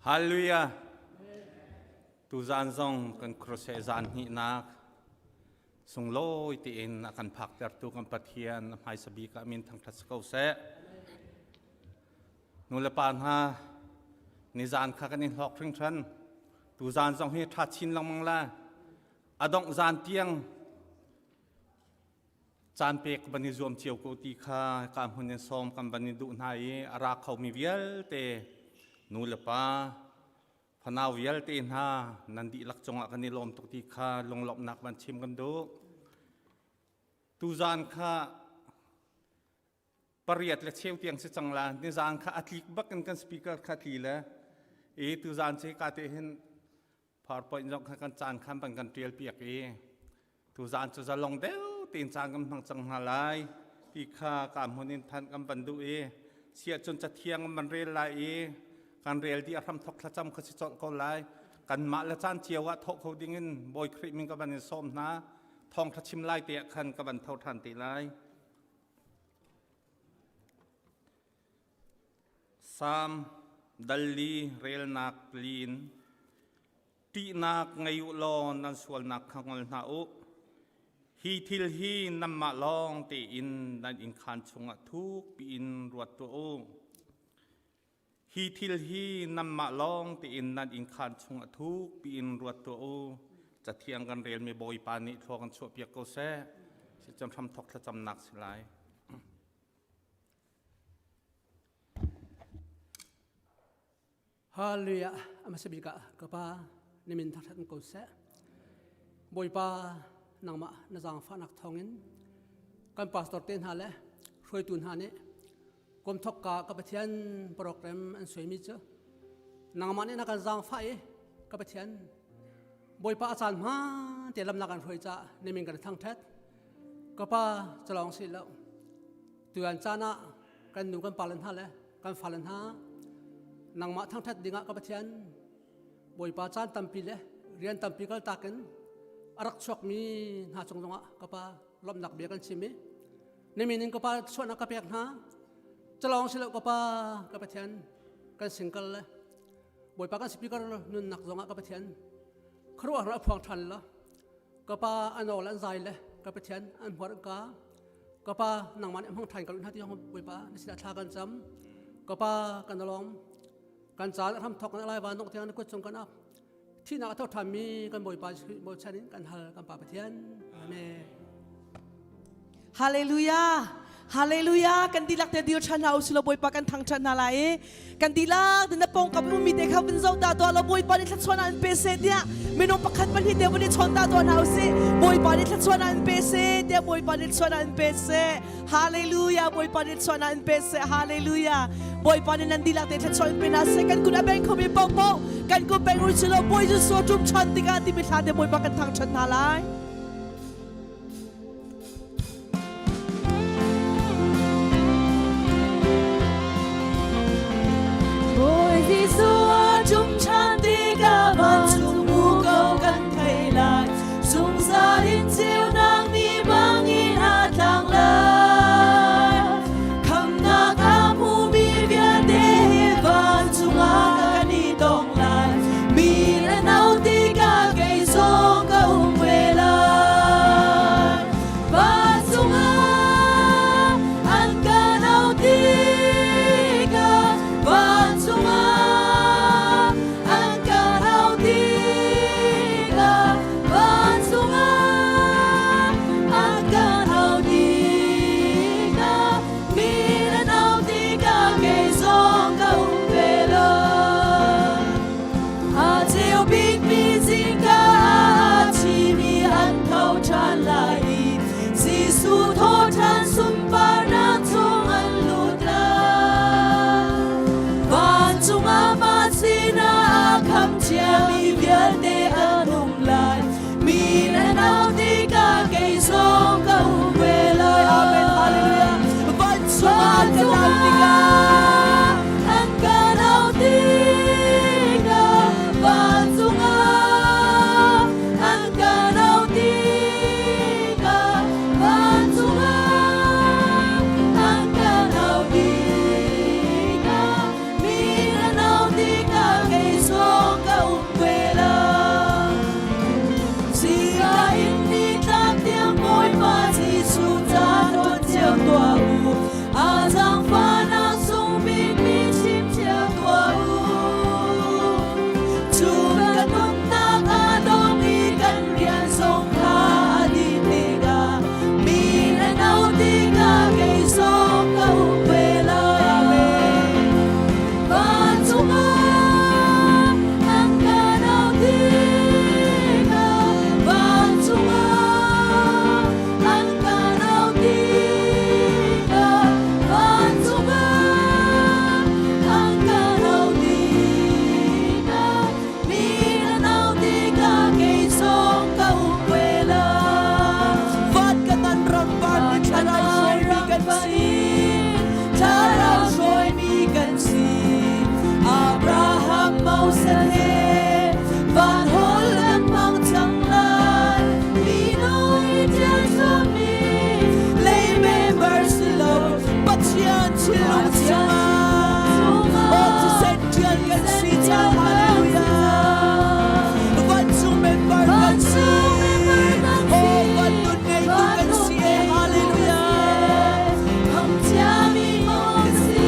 Hallelujah. Tuzan zong kan crusade zan hnihnak sunglawi tiin a kan phaktertu kan Pathian a hmaisa bik ah min thangṭhat si ko seh. Nu le pa hna, nizan kha kan in hlawk hringhran. Tuzan zong hi ṭha chin lengmang la. A dongh zan tiang Caan pek van i zuam cio ko ti kha ka hmun in sawm kan van i duh hna i a ra khomi vialte nu le pa fanau vialte hna nan dihlak cungah kan i lawm tuk ti kha lunglawmhnak van chim kan duh. Tuzaan kha pariat le cheu tiang si cang la nizaan kha a tlik bak in kan speaker kha tli le i tuzaan cu ka te hin PowerPoint zong kha kan caan khan ban kan tial piak i tuzaan cu zalong deuh tein caan kan hmang cang hna lai ti kha ka hmun in than kan van duh i siah cun cathiang kan van rel lai i kan rel dih a hram thok thlacam kha si colh ko lai kanmah le caan cio ah thawh kho ding in Bawi Khrih min ka van in sawm hna thawngtha chim lai te ah khan ka van tho than te lai Salm dalli relnak lin ṭihnak ngei u law nan sualnak kha ngol hna u. Hi thil hi nanmah lawng tein nan innkhaan chungah thuk piin ruat tuah u. Hi thil hi nanmah lawng tein nan innkhaan chungah thuk piin ruat tuah u. Cathiang kan relmi Bawipa nih thlua kan chuahpiak ko seh. Sicun hramthok thlacamnak si lai. Hallelujah. Amasa bik ah ka pa na min thangṭhat ko seh. Bawipa nangmah na zaangfahnak thawngin kan pastor te hna le hruaitu hna nih kum thokka ka Pathian program an suaimi cu nangmah nih na kan zaangfah i ka Pathian Bawipa a caan hmaan te lam na kan hruai caah na min kan thangṭhat. Ka pa calawng si lo. Tuan caan ah kan nu kan pale hna le kan fale hna nangmah thangṭhat dingah ka Pathian Bawipa caan tampi le rian tampi kal takin a rak chuakmi hna cung zongah ka pa lawmhnak bia kan chim i na min in ka pa chuahnak ka pek hna calawng si lo ka pa ka Pathian kan singkal le Bawipa kan speaker nunnak zongah ka Pathian khuaruahhar a phuang ṭhan la ka pa an awl an zai le ka Pathian an hmuar ka ka pa nangmah nih hmang ṭhan ka hna ti Bawipa na sinah thla kan cam ka pa kan alawm kan caan ram thok kan lai van nok tiang na kut cung kan ap thihnak a tho ṭhanmi kan Bawipa bochan in kan hal kan pa Pathian amen Hallelujah. Hallelujah. Kan dihlak te dir ṭhan hna usih law Bawipa kan thangṭhat hna lai i kan dihlak te na pawngkam ummi te kha vun zoh ta tuah law Bawipa nih thluachuahnak an pe seh tiah minung pakhat pahnih te vun i chawn ta tuah hna usih. Bawipa nih thluachuahnak an pe seh tiah Bawipa nih thluachuahnak an pe seh. Hallelujah. Bawipa nih thluachuahnak an pe seh. Hallelujah. Bawipa nih nan dihlak te thluachuah in pe hna seh. Kan kut a beng khomi paohpaoh kan kut beng usih law Bawi Jesuh ṭum ṭhan tikah timi hla te Bawipa kan thangṭhat hna lai. Bawi Jesuh a ṭum ṭhan tikah vancung muko kan thei lai. Zungzal in ceunak ni bangin a tlang lai. Khamnak a hmumi vialte he vancung ah kan i tong lai. Mi le nau tikah kei zong ka um ve lai. si, Thlarau hruaimi kan si. Abraham Moses he van hol kan hmang cang lai. Mino i ṭial chommi lei member si lo, Pathian thilnung chungah aw thisen ṭial kan si cang. Hallelujah. Vancung member kan si. Aw van nun ngeitu kan si e. Hallelujah. Hamciami maw kan si,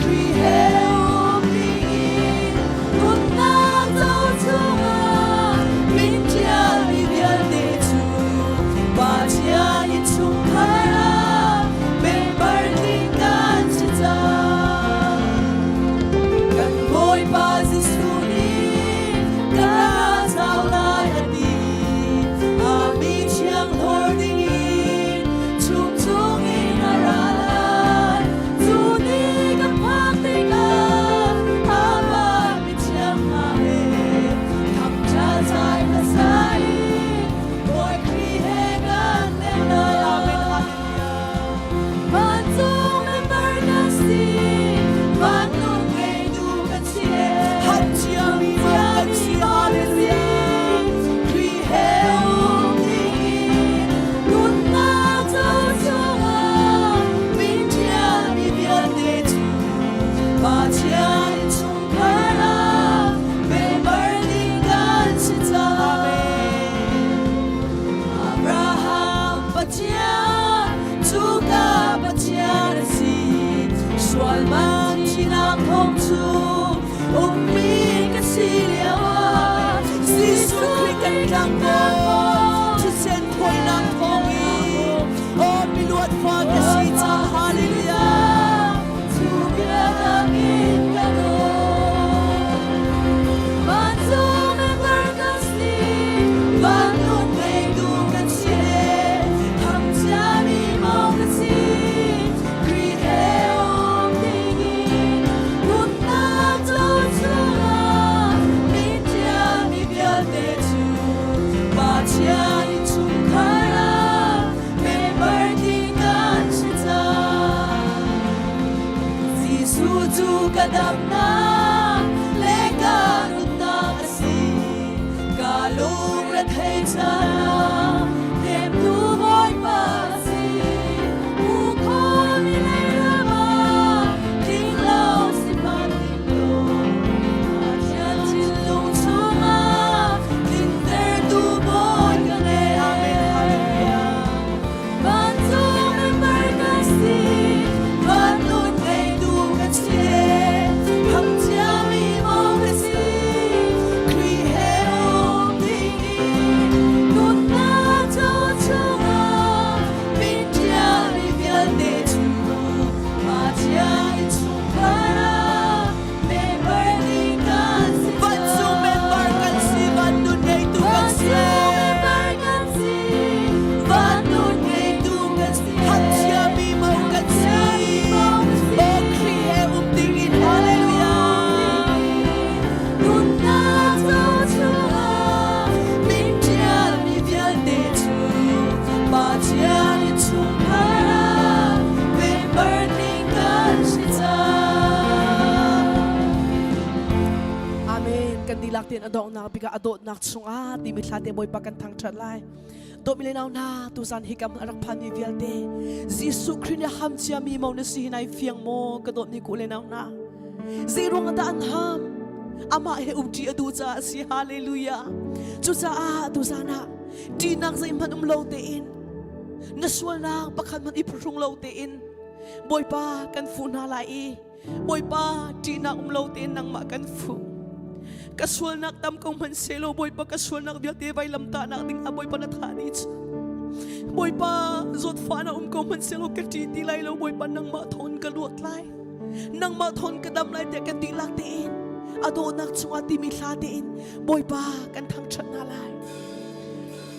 Khrih he um dingin nunnak co chungah min ṭialmi vialte cu Pathian innchungkhar ah member tling kan si cang. Kan Bawipa Jesuh nih ka ra lai a ti. A mi thiang hlawr dingin chum chungin a ra lai. Cu ni kan phak tikah amah mithiang hna he thangṭhat zai hmasa in Bawi Khrih he kan leng lai. Amen. Hallelujah. Vancung member kan si, van nun ngeitu kan si. Hatciami kan si, hallelujah. Khrih he um dingin nunnak co chungah min ṭialmi vialte cu Pathian innchungkhar ah member ding kan si cang. Amen. Abraham Pathian cu ka Pathian a si. Sual man thinak thawng cu ummi ka si lio ah Jesuh Khrih kan tlangbawi thisen thawinak thawngin aw miluat fa ka si cang. Hallelujah. Cu biakam in ka dawt. Vancung member kan si, van nun ngeitu kan si e, thamciami maw kan si, Khrih he um dingin nunnak co chungah min ṭialmi vialte cu Pathian innchungkhar ah member ding kan si cang. Jesuh cu ka damnak le ka nunnak a si. Ka lungre thei caah hnemtu Bawipa a si. Hmuh khawhmi lei ram ah tling lo si hmanh ning law, Pathian thinlung chungah tlintertu Bawi ka ngei. Amen. Hallelujah. Vancung member kan si, van nun ngeitu kan si. Hamciami maw kan si, Khrih he um dingin nunnak co chungah min ṭialmi vialte cu Pathian innchungkhar ah member ding kan si. Vancung member kan si, van nun ngeitu kan si. Vancung member kan si, van nun ngeitu kan si. Hamciami maw kan si, aw Khrih he um dingin. Hallelujah. Nunnak co chungah min ṭialmi vialte cu Pathian innchungkhar ah member ding kan si cang. Amen. Kan dihlak tein a donghnak bik ah a dawtnak chungah timi thla te Bawipa kan thangṭhat lai. Dawtmi le nau hna, tuzan hikam a rak phanmi vialte Jesuh Khrih nih ham ciami mo na si hi nai fiang maw ka dawtmi ku le nau hna? Zeiruang dah an ham? Amah he umṭi a duh caah a si. Hallelujah. Cucaah tuzan ah ṭihnak zeihmanh um lo tein, na sualnak pakhat hmanh i phuhrung lo tein Bawipa kan fuh hna lai i, Bawipa, ṭihnak um lo tein nangmah kan fuh. Ka sualnak tam ko hmanh selaw, Bawipa, ka sualnak vialte vailam tahnak ding ah Bawipa na thah dih. Bawipa, zawtfah na um ko hmanh selaw ka ṭih ti lai lo. Bawipa, nangmah thawng ka luat lai. Nangmah thawng ka dam lai tiah kan dihlak tein a dawhnak chungah timi thla tein Bawipa kan thangṭhat hna lai.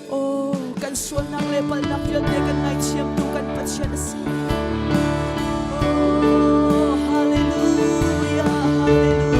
Oh, kan sualnak le palhnak vialte kan ngaithiamtu kan Pathian a si. Oh, hallelujah, hallelujah.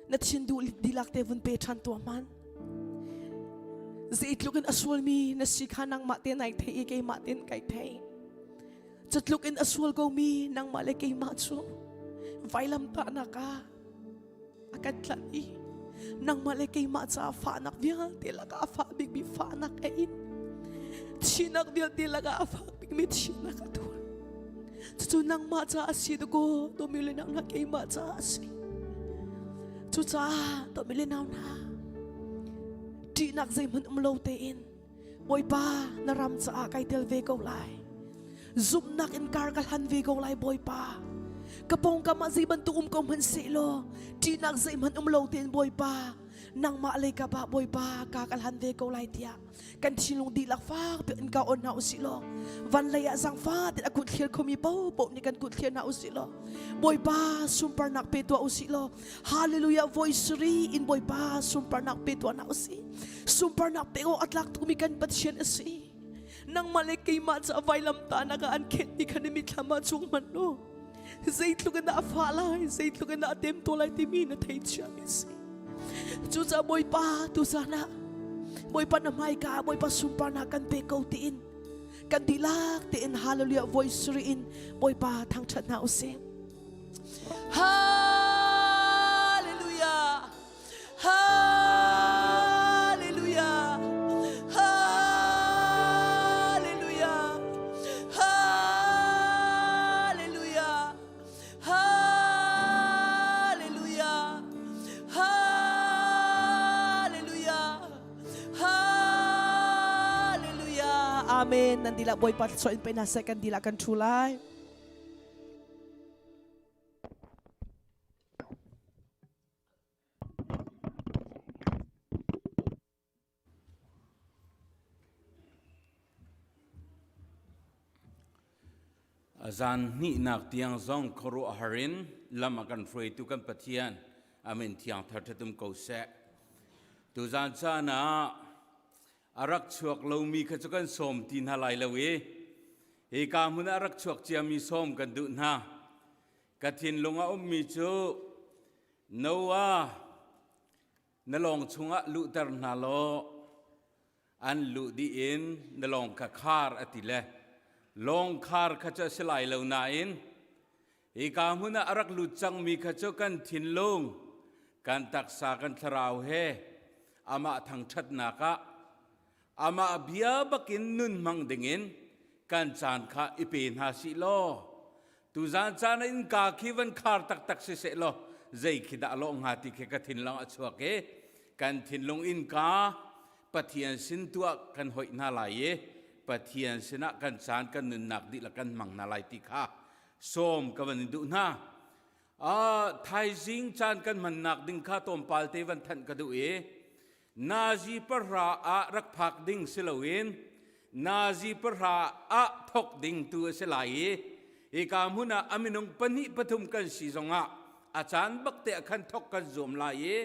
Na thin duh dihlak te vun pe ṭhan tuah hmanh. Zeitluk in a sualmi na si kha nangmah te nai thei i keimah tein kai thei. Cutluk in a sual komi nangmah le keimah cu vailamtahnak ah a kan tlanh i nangmah le keimah caah fahnak vialte lakah a fah bikmi fahnak a in. Thihnak vialte lakah a fak bikmi thihnak a tuar. Cucu nangmah caah a si dakaw, dawmi le nau hna keimah caah a si. Cucaah dawmi le nau hna, ṭihnak zeihmanh um lo tein Bawipa na ram caah kai tel ve ko lai. Zumhnak in kar ka hlan ve ko lai Bawipa. Ka pawngkam ah zei bantuk um ko hmanh seh law ṭihnak zeihmanh um lo tein Bawipa nangmah lei kap ah Bawipa ka ka hlan ve ko lai tiah kan thinlung dihlak fak piin ka on hna usih law van lei ah zangfa tein a kut thlir khomi paohpaoh nih kan kut thlir hna usih law Bawipa sunparnak pe tuah usih law Hallelujah voi suri in Bawipa sunparnak pe tuah hna usih sunparnak pe awk a tlak tukmi kan Pathian a si nangmah le keimah ca vailam tahnak ah an khenhmi kha na mitthlam ah cung hmanh law zeitluk in dah a fah lai zeitluk in dah a temtuar lai timi na thei ciami si cucaah Bawipa tuzan ah Bawipa na hmaika ah Bawipa sunparnak kan pe ko tiin kan dihlak tein hallelujah voi suri in Bawipa thangṭhat hna usih Hallelujah Hallelujah Hallelujah Hallelujah Hallelujah Hallelujah Hallelujah Amen nan dihlak Bawipa thluachuah in pe hna seh kan dihlak kan thu lai Zan hnihnak tiang zong khuaruahhar in lam a kan hruaitu kan Pathian amin thiang thar ṭhatum ko seh. Tuzan caan ah a rak chuak lomi kha cu kan sawm ti hna lai lo i hika hmun ah a rak chuak ciami sawm kan duh hna. Ka thinlung a ummi cu Noah na lawng chungah luhter hna law an luh dih in na lawng kha khar a ti le lawng khar kha cu a si lai lo nain hika hmun ah a rak lut cangmi kha cu kan thinlung kan taksa kan thlarau he amah thangṭhatnak ah amah bia bakin nun hmang dingin kan caan kha i pe hna sih law tuzan caan ah innka khi van khar taktak si seh law zei khi dah lawh hnga ti khi ka thinlung a chuak i kan thinlung innka Pathian sin tuah kan hoih hna lai i Pathian sinah kan caan kan nunnak dihlak kan hmang hna lai ti kha sawm ka van in duh hna. Thaizing caan kan hmannak ding kha tlawmpal te van thanh ka duh i Nazi pahra ah rak phak ding si loin Nazi pahra ah thok ding tu a si lai i hika hmun ah a minung pahnih pathum kan si zongah a caan bak te ah khan thok kan zuam lai i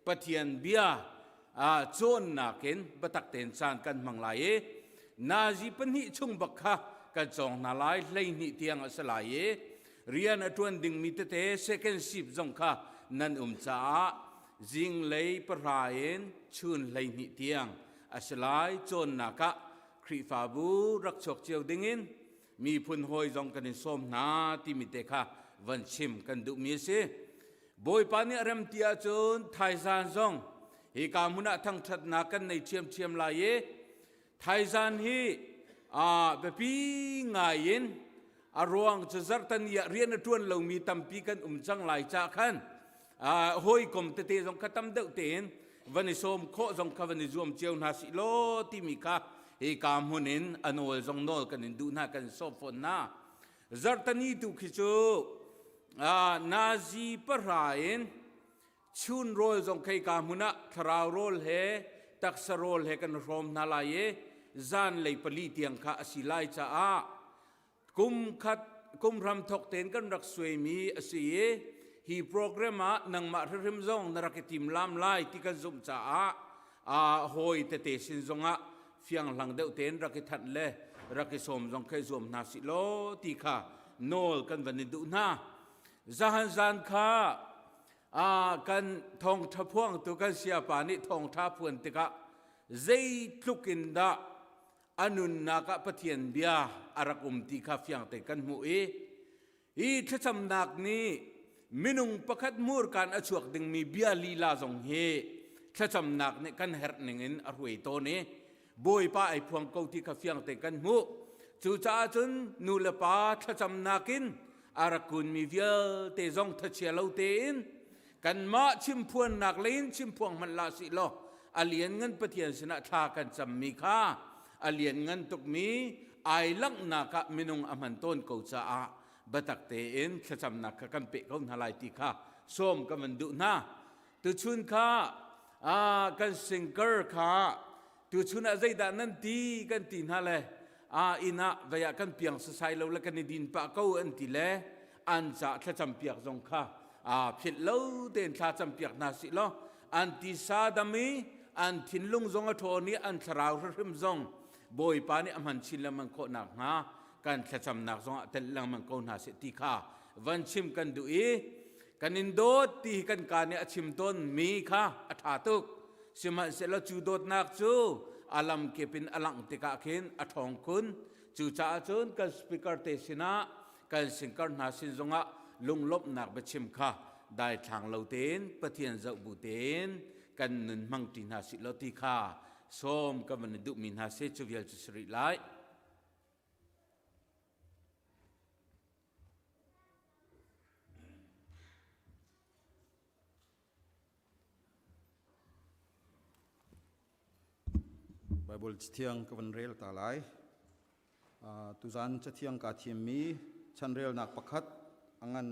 Pathian bia cawnnak in biatak tein caan kan hmang lai i Nazi pahnih chung bak kha kan cawng hna lai 12 tiang a si lai i rian a ṭuan dingmi tete second shift zong kha nan um caah zinglei pahra in chun 12 tiang a si lai cawnnak ah Khrihfabu rak chuak cio dingin miphun hawi zong kan in sawm hna timi te kha van chim kan duhmi a si. Bawipa nih a rem ti ahcun thaizan zong hika hmun ah thangṭhatnak kan nei ṭhiamṭhiam lai i thaizan hi biapi ngai in a ruang cu zarhtani ah rian a ṭuan lomi tampi kan um cang lai ca khan hawikom tete zong kha tam deuh tein van i sawm khawh zong kha van i zuam cio hna sih law timi kha hika hmun in a nawl zong nawl kan in duh hna kan sawm fawn hna zarhtani tu khi cu nazi pahra in chun rawl zong khei ka hmun ah thlarau rawl he taksa rawl he kan hrawm hna lai i zan lei pali tiang kha a si lai caah Kum khat kum hram thok tein kan rak suaimi a si i hi program ah nangmah hrimhrim zong na rak i timlam lai ti kan zumh caah hawi tete sin zongah fianghlang deuh tein rak i thanh le rak i sawm zong kha i zuam hna sih law ti kha nawl kan van in duh hna. Zahan zan kha Kan thawngṭha phuangtu kan siapa nih thawngṭha phuan tikah zeitluk in dah a nunnak ah Pathian bia a rak um ti kha fiang tein kan hmuh i hi thlacamnak nih minung pakhat hmurkaan a chuak dingmi bia lila zong hi thlacamnak nih kan herh ningin a hruai tawn i Bawipa ai phuang ko ti kha fiang tein kan hmuh. Cucaah cun nu le pa thlacamnak in a rak kunmi vialte zong thachia lo tein kanmah chimphuannak lei in chimphuang hmanh lah sih law a lianngan Pathian sinah thla kan cammi kha a lianngan tukmi ai langhnak ah minung a hman tawn ko caah biatak tein thlacamnak kha kan peh ko hna lai ti kha sawm ka van duh hna. Tuchun kha kan singer kha tuchun ah zeidah nan ti kan ti hna le inn ah vei ah kan piang sasai lo le kan i din pah ko an ti le an ca thlacam piak zong kha philh lo tein thla cam piak hna sih law an tisa dam i an thinlung zong a ṭhawn i an thlarau hrimhrim zong Bawipa nih a hman chin lengmang khawh nakhnga kan thlacamnak zong ah tel lengmang ko hna seh ti kha van chim kan duh i kan in dawt ti hi kan ka nih a chim tawn mi kha a ṭha tuk. Sihmanhsehlaw cu dawtnak cu a lamkip in a langh tikah khin a ṭhawng khun. Cucaah cun kan speaker te sinah kan singkar hna sin zongah lunglawmhnak biachim kha daithlang lo tein Pathian zoh bu tein kan nun hmang ṭi hna sih law ti kha sawm ka van i duhmi hna si. Cu vial cu si rih lai. Baibal cathiang ka van rel ta lai. Tuzan cathiang kaa thimmi chanrelnak pakhat a ngan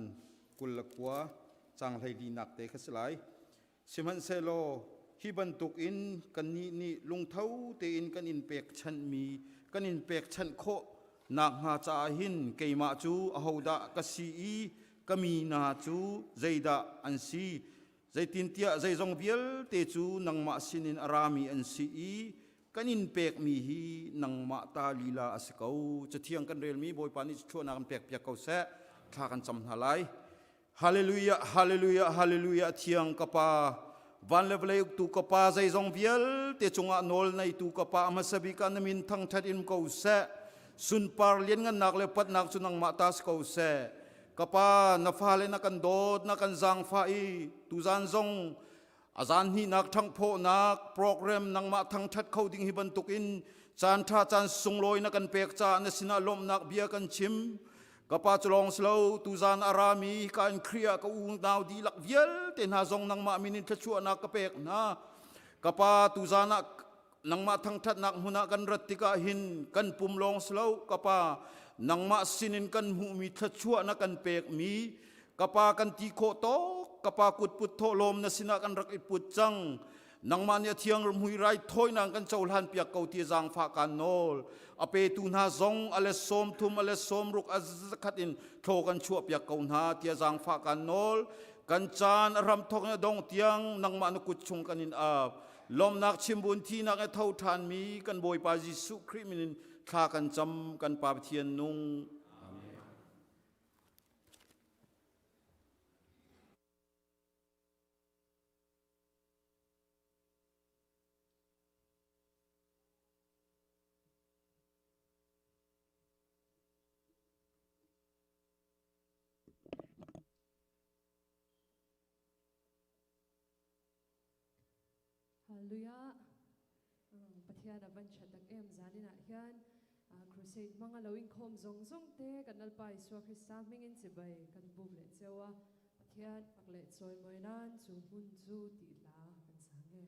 29 cang 14 nak te kha si lai. Sihmanhsehlaw hi bantukin kannih nih lungtho tein kan in pekchanhmi kan in pekchanh khawh nakhnga caah hin keimah cu ahodah ka si i ka mi hna cu zeidah an si? Zeitintiah zeizong vialte cu nangmah sinin a rami an si i kan in pekmi hi nangmah ta lila a si ko. Cathiang kan relmi Bawipa nih thluachuahnak in pekpiak ko seh. Thla kan cam hna lai. Hallelujah, hallelujah, hallelujah, thiang ka Pa. Van le vawlei uktu ka Pa, zeizong vialte cungah nawl neitu ka Pa, a hmasa bik ah na min thangṭhat in ko seh. Sunpar lianngannak le patnak cu nangmah ta si ko seh. Ka Pa, na fale na kan dawt, na kan zaangfah i tuzan zong a zan hnihnak ṭhanghphawhnak program nangmah thangṭhat kho ding hi bantukin caan ṭha caan sunglawi na kan pek caah na sinah lawmhnak bia kan chim. Ka pa cu lawng si lo, tuzan a rami ka in Khrih ah ka unau dihlak vialte hna zong nangmah min in thluachuahnak ka pek hna. Ka pa, tuzan ah nangmah thangṭhatnak hmun ah kan rat tikah hin kan pum lawng si lo, ka pa, nangmah sinin kan hmuhmi thluachuah na kan pekmi, ka pa kan ti khawh tawk, ka pa kutput thawhlawm na sinah kan rak i put cang. Nangmah nih a thiang rimhui raithawinak kan cohlan piak ko ti zaangfah kaan nawl. A petu hna zong a let 30, a let 60, a zakhat in thlaw kan chuah piak ko hna tiah zaangfah kaan nawl. Kan caan a ram thawk in a dong tiang nangmah na kut chung kan in ap. Lawmnak chimbun thinak i tho ṭhanmi kan Bawipa Jesuh Khrih min in thla kan cam kan Pa Pathian nung. Amen. Hallelujah. Pathian a van tha tak em zanin ah hian crusade hmanga lo inkhawm zawng zawng te kan Lalpa Isua Krista hmingin chibai kan buk leh cheu a. Pathian fak leh chawimawi nan chu hmun chu tih hla kan sang e.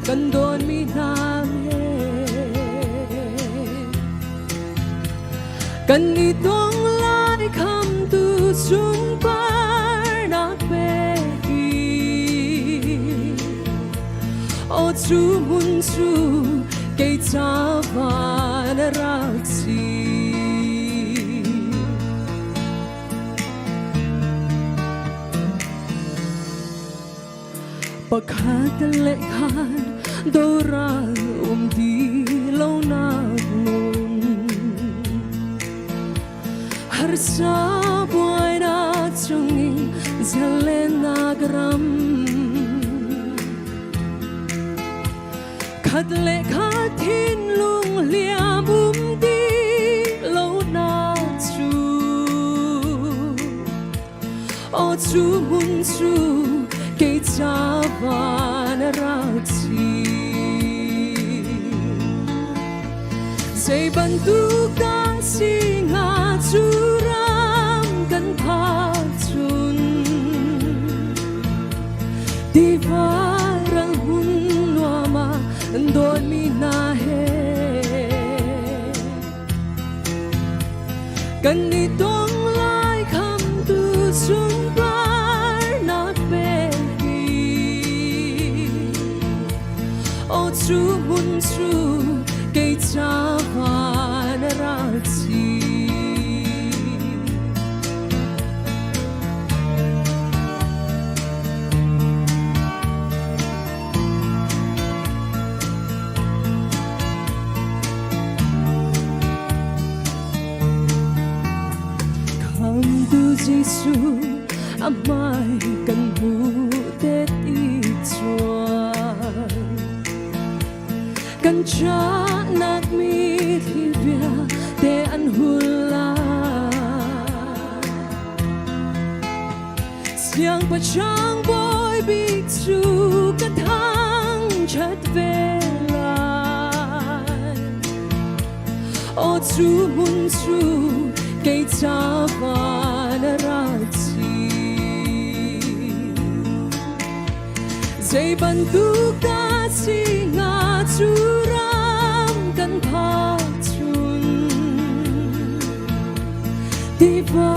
Kan dawtmi hna he kan i tong lai khamtu sunparnak peki. Aw cu hmun cu kei ca van rak si. Pakhat le khat doral um ti lo nak nun harsa buainak chungin zalenak ram khat le khat thinlung liam um ti lo nak cu Aw cu hmun cu kei ca van rak si. Zei bantuk dah si hnga cu ram kan phak cun tiva rang hun nuam ah dawtmi hna he Kan i tong lai khamtu sunparnak peki. Aw cu hmun cu kei ca van rak si. Khamtu Jesuh a hmai kan hmuh te ti chuan kan chahnak mi thli bia te an hul lai Siangpahrang bawi bik cu ka thangṭhat ve lai. Aw cu hmun cu kei ca van a rak si. Zei bantuk dah si hnga cu ram kan phak chun. Tiva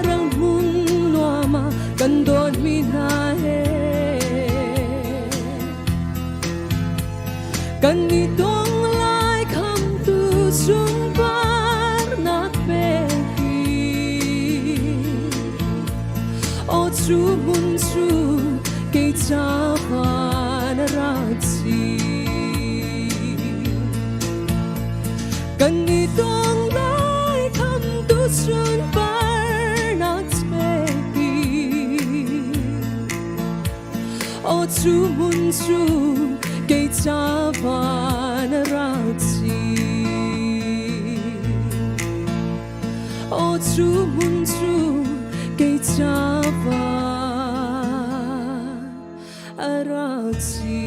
rang hmun nuam ah kan dawtmi hna he kan i tong lai khamtu sunparnak peki. Aw cu hmun cu kei ca van a rak si. Kan i tong lai khamtu sunparnak peki. Aw cu hmun cu kei ca van a rak si. Aw cu hmun cu kei ca van a rak si.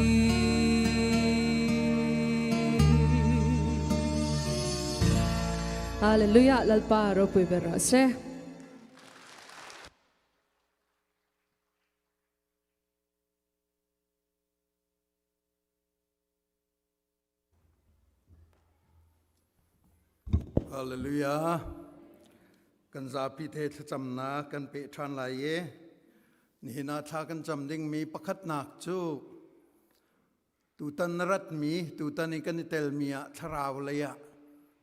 Hallelujah Lalpa ropui ber rawh se. Hallelujah. Kan zapi te thlacamnak kan peh ṭhan lai i nihin ah thla kan cam dingmi pakhatnak cu tutan na ratmi tutan i kan i telmi ah thlarau lei ah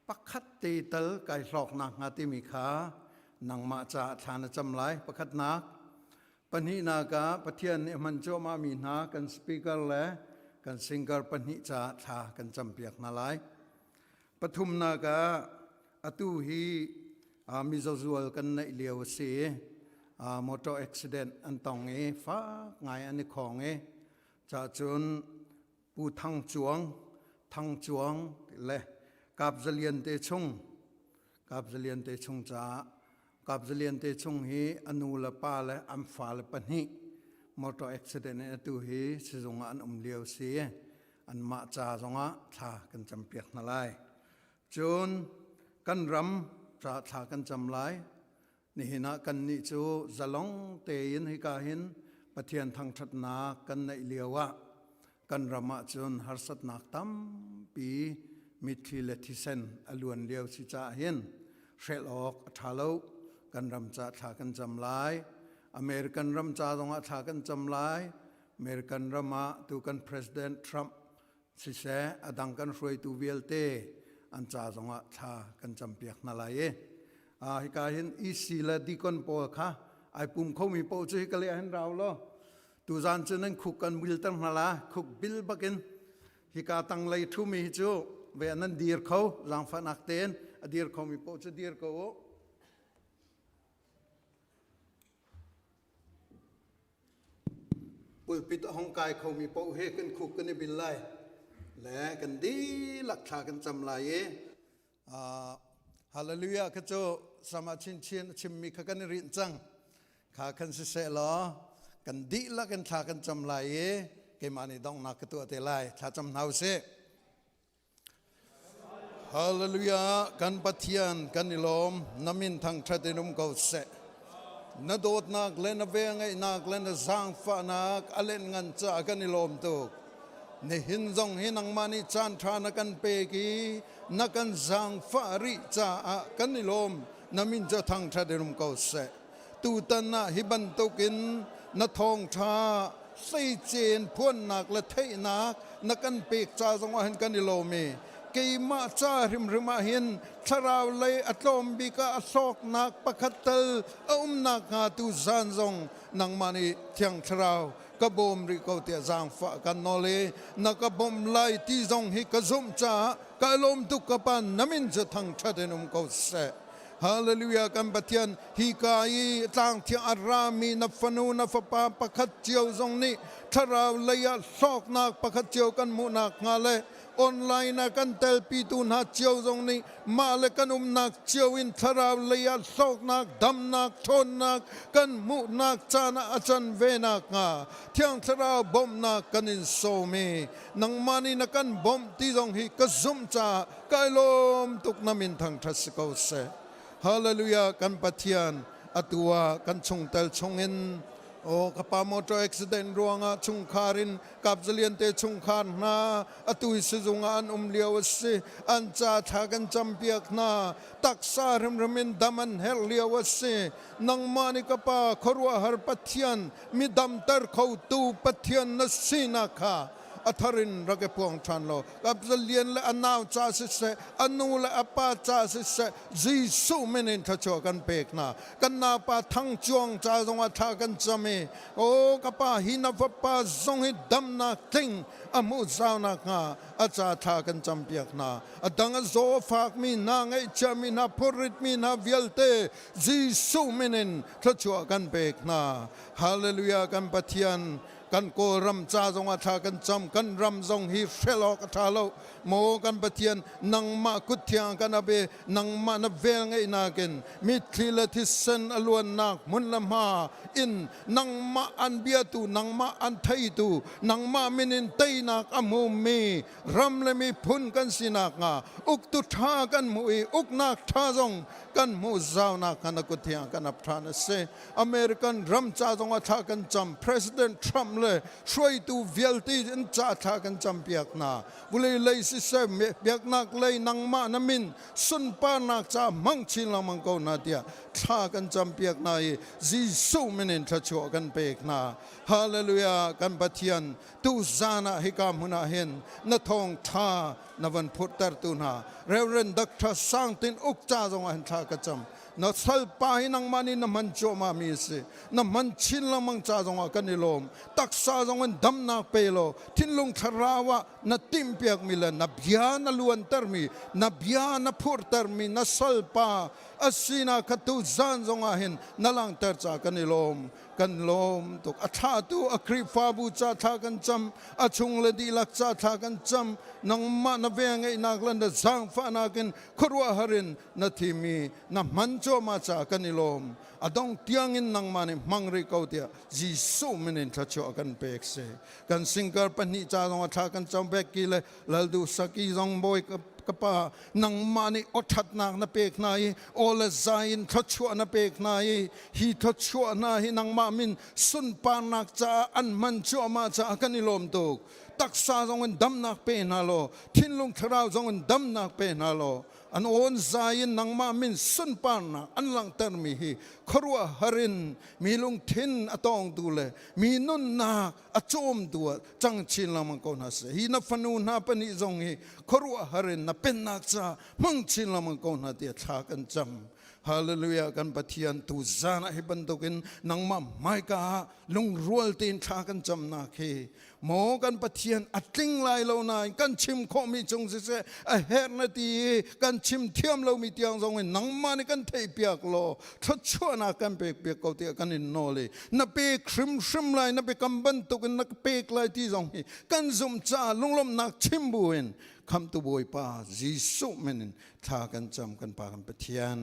pakhat te tal kai hlawknak hnga timi kha nangmah caah thla na cam lai pakhatnak Pahnihnak ah Pathian nih a hman cuahmahmi hna kan speaker le kan singer pahnih caah thla kan campiak hna lai. Pathumnak ah atu hi mizaw zual kan neih lio a si i motor accident an tong i fak ngai an i khawng i cahcun Pu Thang Cuang, Thang Cuang le Kap Zalian te chung Kap Zalian te chung caah Kap Zalian te chung hi a nu le pa le an fale pahnih motor accident in atu hi sizung ah an um lio si. Anmah ca zongah thla kan campiak hna lai. Cun kan ram ca thla kan cam lai. Nihin ah kannih cu zalong tein hika hin Pathian thangṭhatnak kan neih lio ah. Kan ram ahcun harsatnak tampi mitthli le thisen a luan lio si caah hin hrelh awk a ṭha lo. Kan ram ca thla kan cam lai. American ram ca zongah thla kan cam lai. American ram ah tu kan President Trump siseh a dang kan hruaitu vialte an ca zongah thla kan campiak hna lai i hika hin EC le deacon pawl kha ai pum khomi paoh cu hika lei ah hin rau law tuzan cu nan khuk kan bil ter hna la khuk bil bakin hika tanglei ṭhumi hi cu ve nan dir kho zaangfahnak tein a dir khomi paoh cu dir ko u. Pulpit a hong kai khomi paoh he kan khuk kan i bil lai le kan dihlak thla kan cam lai i hallelujah kha cu sama chinchin a chimmi kha kan i rinh cang kha khan siseh law kan dihlak in thla kan cam lai i keimah nih donghnak ka tuah te lai thla cam hna usih. Hallelujah kan Pathian kan i lawm na min thangṭhat in um ko seh na dawtnak le na velngeihnak le na zaangfahnak a len ngan caah kan i lawm tuk nihin zong hi nangmah nih caan ṭha na kan pek i na kan zaangfah rih caah kan i lawm na min cu thangṭhat in um ko seh Tutan ah hi bantukin na thawngṭha hleicen phuannak le theihnak na kan pek ca zongah hin kan i lawm i keimah ca hrimhrim ah hin thlarau lei a tlawm bik ah a hlawknak pakhat tal a umnak hnga tu zan zong nangmah nih thiang thlarau ka bawm rih ko tiah zaangfah kan nawl i na ka bawmh lai ti zong hi ka zumh caah ka lawm tuk ka pa na min cu thangṭhat in um ko seh. Hallelujah kan Pathian hika i tlangthiang a rami na fanu na fapa pakhat cio zong nih thlarau lei ah hlawknak pakhat cio kan hmuhnak hnga le online ah kan telpitu hna cio zong nih mah le kan umnak cio in thlarau lei ah hlawknak damnak ṭhawnnak kan hmuhnak caan ah a can ve nak hnga thiang thlarau bawmhnak kan in sawm i nangmah nih na kan bawmh ti zong hi ka zumh caah Kai lawm tuk na min thangṭhat si ko seh. Hallelujah kan Pathian atu ah kan chungtel chungin o ka pa motor accident ruangah chungkhar in kapzalian te chungkhar hna atu hi sizung ah an um lio a si an ca thla kan campiak hna taksa hrimhrim in dam an herh lio a si nangmah nih ka pa khuaruahhar Pathian mi damter khotu Pathian na sinak kha a thar in rak i puang ṭhan law Kapzalian le a nau ca siseh a nu le a pa ca siseh Jesuh min in thluachuah kan pek hna kan naupa Thang Cuang ca zongah thla kan cam i aw ka pa hi na fapa zong hi damnak tling a hmuh zau nakhnga a ca thla kan campiak hna a dang a zaw fakmi hna ngaihchiami hna phurritmi hna vialte Jesuh min in thluachuah kan pek hna Hallelujah kan Pathian kan Kawlram ca zongah thla kan cam kan ram zong hi hrel awk a ṭha lo maw kan Pathian nangmah kut thiang kan ap i nangmah na vel ngeihnak in mitthli le thisen a luannak hmun le hma in nangmah an biatu nangmah an theitu nangmah min in teinak a hmumi ram le miphun kan sinak hnga uktu ṭha kan hmuh i uknak ṭha zong kan hmuh zaunak hnga na kut thiang kan ap ṭhan a si American ram ca zong ah thla kan cam President Trump le hruaitu vialte in ca thla kan cam piak hna vulei lei siseh biaknak lei nangmah na min sunparnak ca hmang chin lengmang ko hna tiah thla kan cam piak hna i Jesuh min in thluachuah kan pek hna Hallelujah kan Pathian tu zan ah hika hmun ah hin na thawngtha na van phurhtertu hna Reverend Dr. Sang Tin Uk ca zong ah hin thla ka cam na salpa hi nangmah nih na hman cuahmah mi a si na hman chin lengmang ca zongah kan i lawm taksa zong in damnak pe law thinlung thlarau ah na timhpiakmi le na bia na luantermi na bia na phurhtermi na salpa a sinak kha tu zan zongah hin na langhter ca kan i lawm kan lawm tuk a thlahtu a Khrihfabu ca thla kan cam a chung le dihlak ca thla kan cam nangmah na vel ngeihnak le na zaangfahnak in khuaruahhar in na thimi na hman cuahmah caah kan i lawm a dong tiangin nangmah nih hmang rih ko tiah Jesuh min in thluachuah kan pek si kan singkar pahnih ca zong a thla kan cam Becky le Laldu Saki zong bawi. Ka Pa, nangmah nih awṭhatnak na pek hna i aw le zai in thluachuah na pek hna i hi thluachuah hna hi nangmah min sunparnak caah an hman cuahmah caah kan i lawm tuk. Taksa zong in damnak pe hna law, thinlung thlarau zong in damnak pe hna law, an awn zai in nangmah min sunparnak an langhtermi hi khuaruahhar in mi lungthin a tawngtu le mi nunnak a cawmtu ah cang chin lengmang ko hna seh. Hi na fanu hna pahnih zong hi khuaruahhar in na pennak ca hmang chin lengmang ko hna tiah thla kan cam. Hallelujah kan Pathian tu zan ah hi bantukin nangmah hmaika ah lungrual tein thla kan camnak hi maw kan Pathian a tling lai lo nain kan chim khawhmi cung siseh a herh na ti i kan chim thiam lomi tiang zong in nangmah nih kan theihpiak law thluachuahnak kan pekpiak ko tiah kan in nawl i na pek hrimhrim lai na biakam bantukin na pek lai ti zong hi kan zumh caah lunglawmhnak chim buin khamtu Bawipa Jesuh min in thla kan cam kan Pa kan Pathian.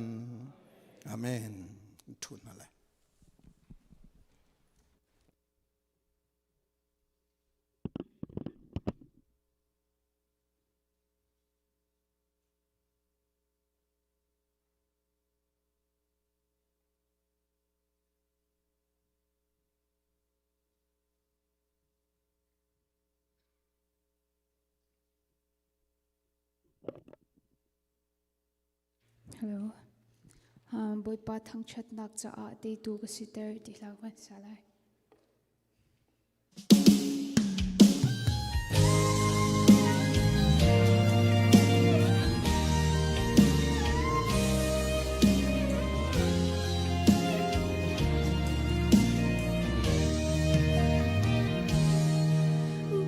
Amen. Thu hna lai. Hello. Bawipa thangṭhatnak caah teitu ka siter ti hlah kan sa lai.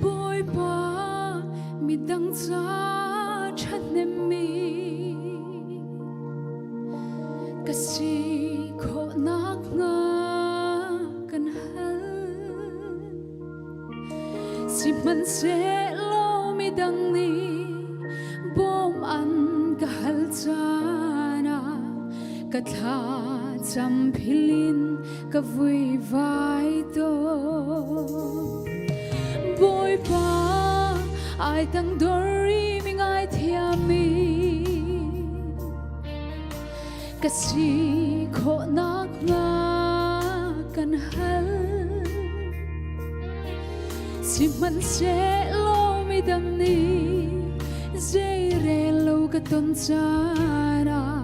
Bawipa midang ca ṭhahnemmi ka si khawh nakhnga kan hal. Sihmanhsehlaw midang nih bawm an ka hal caan ah ka thlacam philh in ka vuivai tawn. Bawipa, ai tangdor i mi ngaithiammi ka si khawh nakhnga kan hal. Sihmanhsehlaw midang nih zeirel lo ka ton caan ah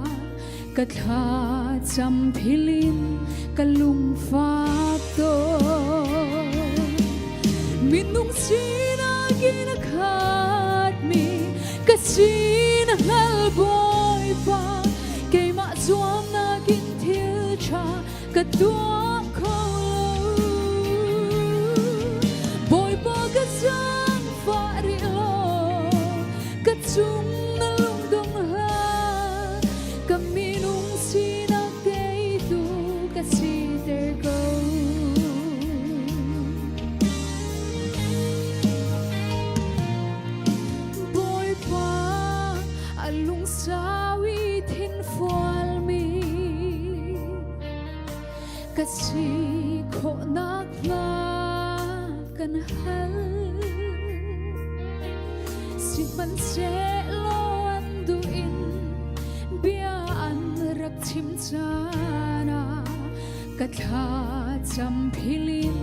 ka thlacam philh in ka lungfak tawn. Minung sinak in a khatmi ka sin a hngal Bawipa keimah zuamnak in thil ṭha ka tuah kho lo. Bawipa ka zaangfah rih law ka cung na lungdong hlah ka minung sinak teitu ka siter ko. Bawipa a lungsau i thinfualmi ka si khawh nakhnga kan hal. Sihmanhsehlaw an duh in bia an rak chim caan ah ka thlacam philh in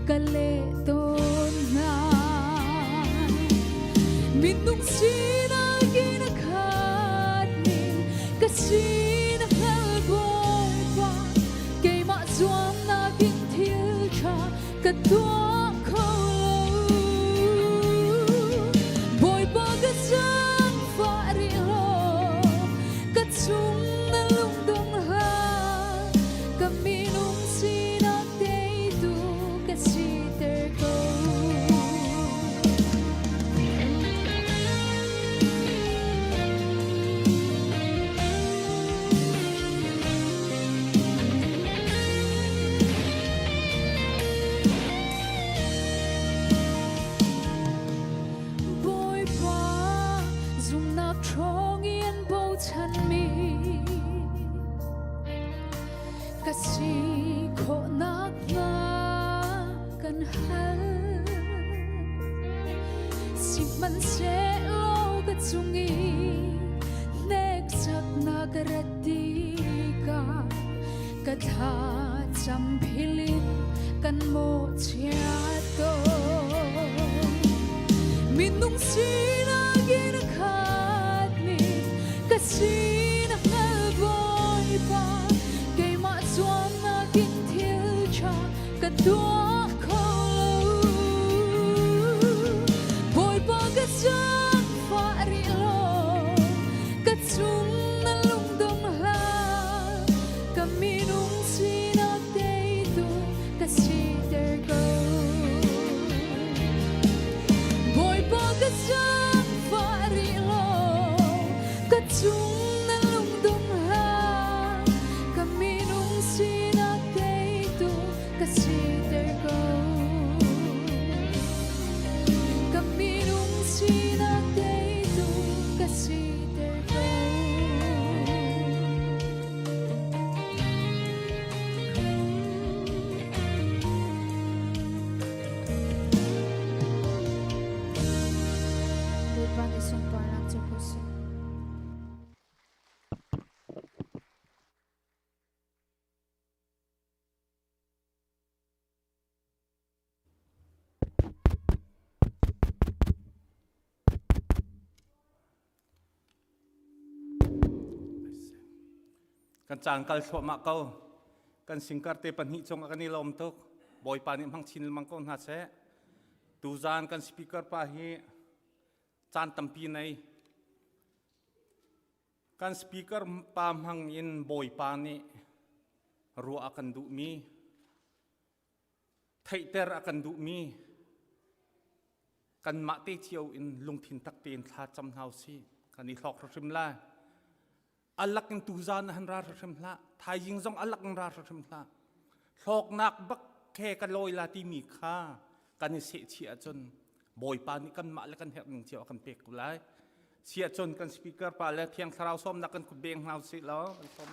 ka leh tawn hna. Minung sinak in a khatmi ka sin a hngal Bawipa keimah zuamnak in thil ṭha ka tuah kho lo. Bawipa ka zaangfah rih law ka chung na lungdong hlah ka minung sinak teitu ka siter ko. Bawipa zumnak ṭhawng in bochanmi ka si khawh nakhnga kan hal. Sihmanhsehlaw ka. cung i hneksaknak rat tikah ka thlacam philin kan mawhchiat tawn. Minung sinak in a khatmi ka sinak hngal Bawipa keimah zuamnak in thil ṭha ka tuah kho lo. Bawipa ka zaangfah rih law ka cung na lungdong hlah ka minung sinak teitu ka siter ko. Bawipa ka zaangfah rih law ka cung na lungdong hlah ka minung sinak teitu ka siter ko. Ka minung sinak teitu ka siter ko. Bawipa nih sunparnak cu ko seh. Kan caan kal thluahmah ko. Kan singkar te pahnih cung ah kan i lawm tuk. Bawipa nih hmang chin lengmang ko hna seh. Tuzaan kan speaker pa hi caan tampi nei. Kan speaker pa hmang in Bawipa nih ruah a kan duhmi, theihter a kan duhmi, kanmah te cio in lungthin tak tein thla cam hna usih. Kan i hlawk hrim lai. Alak in tuzaan han ra hrim hlah. Thaizing zong alak in ra hrim hlah. Hlawknak bak he ka lawi la timi kha kan i sehchih ahcun Bawipa nih kanmah le kan herh ning cio a kan pek ko lai. Si ahcun kan speaker pa le Thiang Thlarau sawmnak kan kut beng hna usih law kan sawm.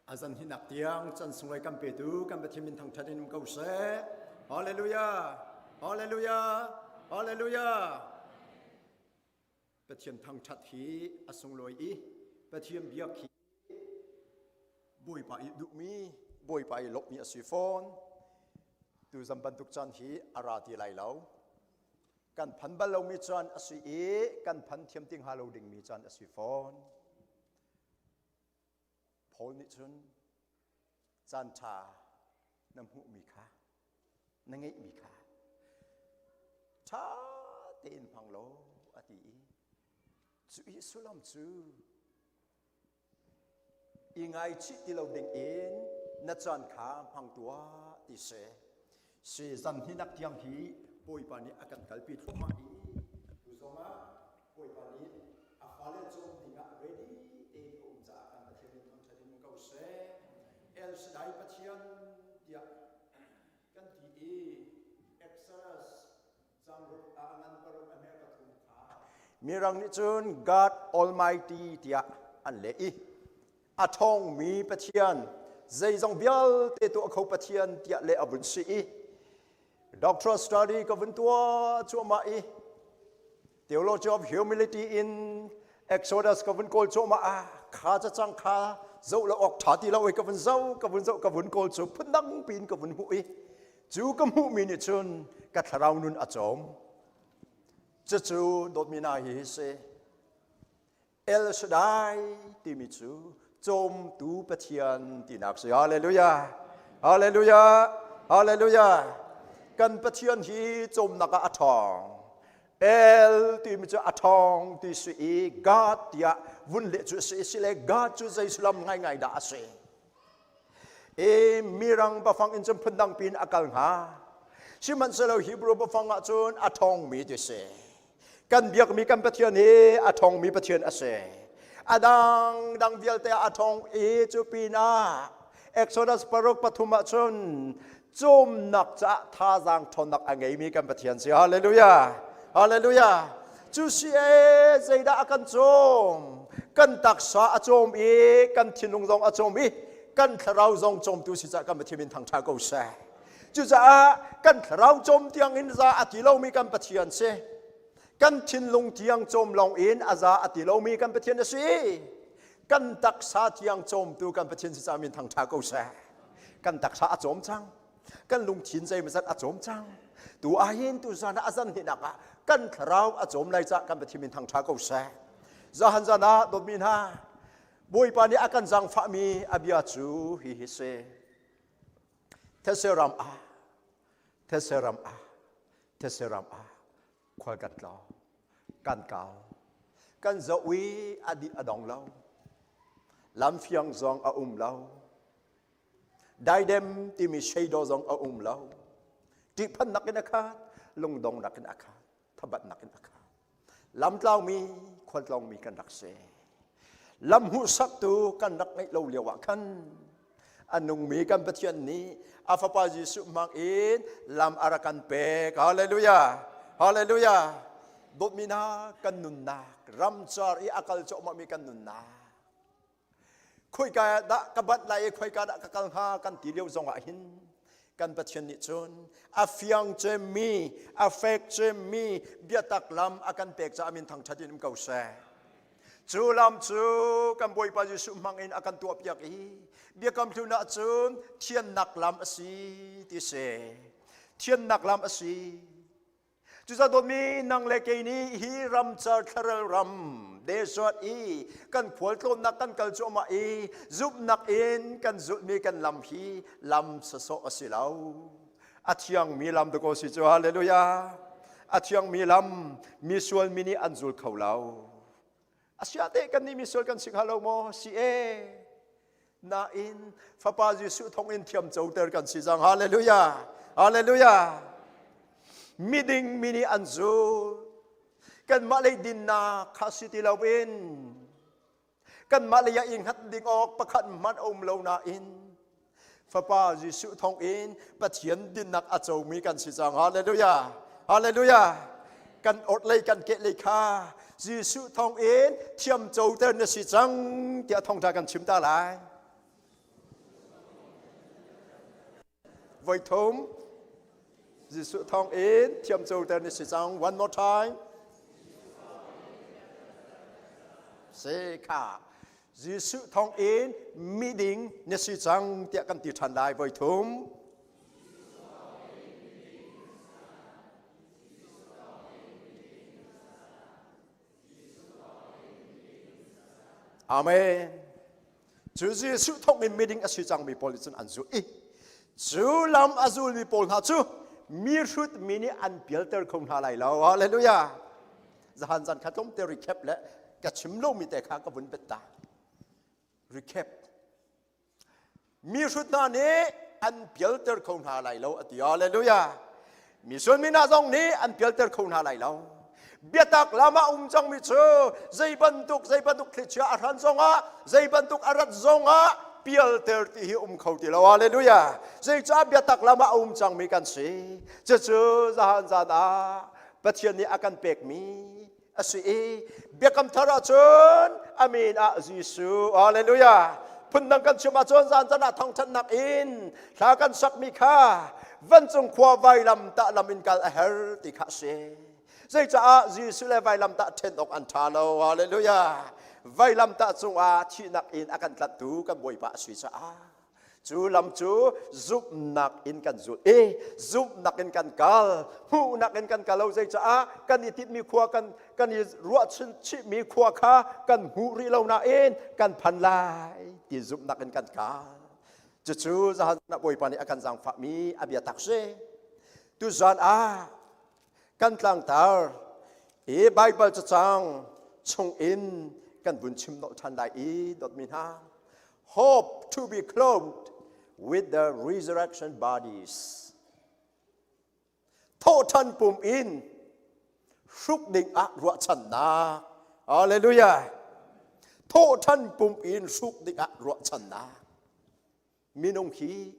Azan hinak tiang chan sunglawi kan petu kan Pathian min thangthat in um ko seh. Hallelujah. Hallelujah. Hallelujah. Pathian thangthat hi a sunglawi i Pathian biak hi Bawipa i duhmi Bawipa i lawmhmi a si fawn. Tuzan bantuk caan hi a ra ti lai lo. Kan phan bal lomi caan a si i kan phan thiam ti hnga lo dingmi caan a si fawn. Paul nih cun caan ṭha na hmuhmi kha na ngeihmi kha ṭha tein hmang law a ti i cu i sullam cu i ngaichih ti lo ding in na caan kha hmang tuah ti si. Si zan hinak tiang hi Bawipa nih a kan kalpi thluahmah i tu zongah Bawipa nih a fale cawm dingah ready tein a um caah kan Pathian nih thangṭhat in um ko seh. El Shaddai Pathian tiah kan ti i Exodus cangruk a ngan paruk a hme pathum kha Mirang nih cun God Almighty tiah an leh i a ṭhawngmi Pathian zeizong vialte tuah kho Pathian tiah leh a vun si i doctoral study ka vun tuah cuahmah i theology of humility in Exodus ka vun kawl cuahmah ah kha cacang kha zoh lo awk ṭha ti lo i ka vun zoh ka vun zoh ka vun kawl cu phundang piin ka vun hmuh i cu ka hmuhmi nih cun ka thlarau nun a cawm cucu dawtmi hna hi hi si El Shaddai timi cu cawmtu Pathian tinak si. Hallelujah. Hallelujah. Hallelujah. Kan Pathian hi cawmnak ah a ṭhawng. El timi cu a ṭhawng ti si i God tiah vun leh cu a si. Si le God cu zei sullam ngaingai dah a si. E mirang bafang in cun phundang pin a kal hnga. Sihmanhsehlaw Hebrew bafang ah cun a ṭhawngmi ti si. Kan biakmi kan Pathian hi a ṭhawngmi Pathian a si. A dangdang vialte ah a ṭhawng i cu pinah Exodus paruk pathum ah cun cawmnak caah thazaang ṭhawnnak a ngeimi kan Pathian si. Hallelujah! Hallelujah! Cu si e zeidah a kan cawm? Kan taksa a cawm i kan thinlung zong a cawm i kan thlarau zong cawmtu si caah kan Pathian min thangṭha ko seh. Cucaah kan thlarau cawm tiang in za a ti lomi kan Pathian si. Kan thinlung tiang cawm lawng in a za a ti lomi kan Pathian a si. Kan taksa tiang cawmtu kan Pathian si caah min thangṭha ko seh. Kan taksa a cawm cang. Kan lungthin zeimazat a cawm cang. Tu ahhin tu zan ah a zan hnihnak ah kan thlarau a cawm lai caah kan Pathian min thangṭha ko seh. Zahan zan ah dawtmi hna, Bawipa nih a kan zaangfahmi a bia cu hi hi si. Thetse ram ah, thetse ram ah, thetse ram ah khual kan tlawng, kan kau, kan zoh i a dih a dong lo. Lamfiang zong a um lo. Daidem timi sheidaw zong a um lo. Ṭihphannak in a khat, lungdongnak in a khat, thabatnak in a khat. Lamtlaumi, khualtlawngmi kan rak si. Lam hmuhsaktu kan rak ngeih lo lio ah khan a nungmi kan Pathian nih a Fapa Jesuh hmang in lam a rak kan pek. Hallelujah! Hallelujah! Dawtmi hna kan nunnak ramcar i a kal cuahmahmi kan nunnak Khoika dah ka banh lai i khoika dah ka kal hnga kan ti lio zongah hin kan Pathian nih cun a fiang cemmi, a fek cemmi biatak lam a kan pek caah min thangṭhat in um ko seh. Cu lam cu kan Bawipa Jesuh hmang in a kan tuahpiak i biakam hlun ah cun thiannak lam a si ti si. Thiannak lam a si. Cucaah dawtmi nang le kei nih hi ramcar thlarel ram desert i kan khualtlawnnak kan kal cuahmah i zumhnak in kan zulhmi kan lam hi lam sawsawh a si lo. A thiangmi lam dakaw si cu hallelujah. A thiangmi lam misual mi nih an zul kho lo. Asiah teh kan nih misual kan si hnga lo maw? Si e. Nain Fapa Jesuh thawng in thiam coter kan si cang. Hallelujah. Hallelujah. Miding mi nih an zul. Kanmah lei dinnak kha si ti loin kanmah lei ah i hngat ding awk pakhat hmanh a um lo nain Fapa Jesuh thawng in Pathian dinnak a comi kan si cang. Hallelujah. Hallelujah. Kan orhlei kan kehlei kha Jesuh thawng in thiam coter na si cang tiah thawngṭha kan chim ta lai. Voi thum Jesuh thawng in thiam coter na si cang. One more time. Se kha Jesuh thawng in miding na si cang tiah kan ti ṭhan lai voi thum. Amen. Cu Jesuh thawng in miding a si cangmi pawl nih cun an zulh i cu lam a zulmi pawl hna cu mi hrut mi nih an pialter kho hna lai lo. Hallelujah. Zahan zan kha tlawmte recap le ka chim lomi te kha ka vun bet ta. Recap. Mi hrut hna nih an pialter kho hna lai lo a ti. Hallelujah. Mi sualmi hna zong nih an pialter kho hna lai lo. Biatak lam ah um cangmi cu zei bantuk zei bantuk thlichia a hran zongah zei bantuk a rat zongah pialter ti hi um kho ti lo. Hallelujah. Zeicah biatak lam ah a um cangmi kan si. Cucu zahan zan ah Pathian nih a kan pekmi a si i biakam thar ahcun a min ah Jesuh hallelujah phundang kan chim ahcun zan zan ah thangthatnak in hla kan sakmi kha vancung khua vailam tah lam in kal a her ti kha a si zeicaah Jesuh le vailam tah ṭhen awk an ṭha lo hallelujah vailam tah cungah thihnak in a kan tlanhtu kan Bawipa a si caah Cu lam cu zumhnak in kan zul i zumhnak in kan kal, hmuhnak in kan kal lo zeicaah kan i tinhmi khua kan kan i ruahchan chihmi khua kha kan hmuh rih lo nain kan phan lai ti zumhnak in kan kal. Cucu zahan ah Bawipa nih a kan zaangfahmi a bia tak si. Tuzan ah kan tlangtar i Baibal cacang chung in kan vun chim nolh ṭhan lai i dawtmi hna hope to be clothed with the resurrection bodies thawhṭhan pum in hruk ding ah ruahchannak hallelujah thawhṭhan pum in hruk ding ah ruahchannak minung hi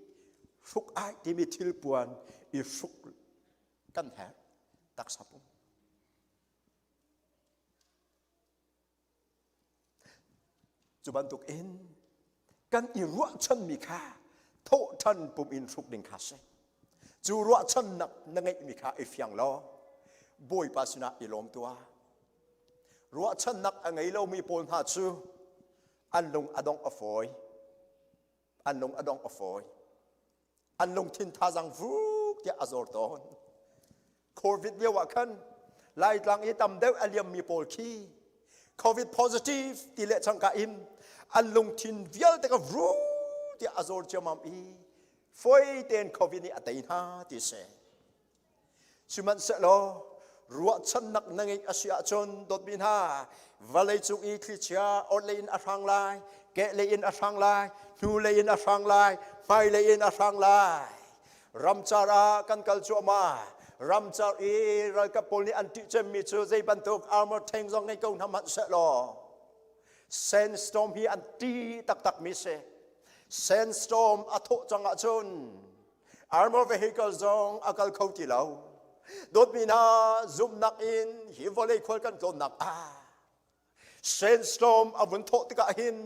hruk ai timi thilpuan i hruk kan herh taksa pum. Cu bantuk in kan i ruahchanmi kha thawhṭhan pum in hruk ding kha si. Cu ruahchannak na ngeihmi kha i fiang law Bawipa sinah i lawm tuah. Ruahchannak a ngei lomi pawl hna cu an lung a dongh a fawi. An lung a dongh a fawi. An lungthin thazang vuk tiah a zor tawn. Covid lio ah khan Laitlang i tam deuh a liammi pawl khi Covid positive ti le cangka in an lungthin vialte ka vru tiah a zor ciamam i foi tein Covid nih a tei hna ti si. Sihmanhsehlaw ruahchannak na ngeih a si ahcun dawtmi hna vawleicung i thlichia orhlei in a hrang lai kehlei in a hrang lai hnulei in a hrang lai hmailei in a hrang lai ramcar ah kan kal cuahmah ramcar i ralkap pawl nih an ṭih cemmi cu zei bantuk armor tank zong ngei ko hna hmanh sehlaw sandstorm hi an ṭih taktakmi si sandstorm a thawh cang ahcun armor vehicle zong a kal kho ti lo dawtmi hna zumhnak in hi vawlei khual kan tlawnnak ah sandstorm a vun thawh tikah hin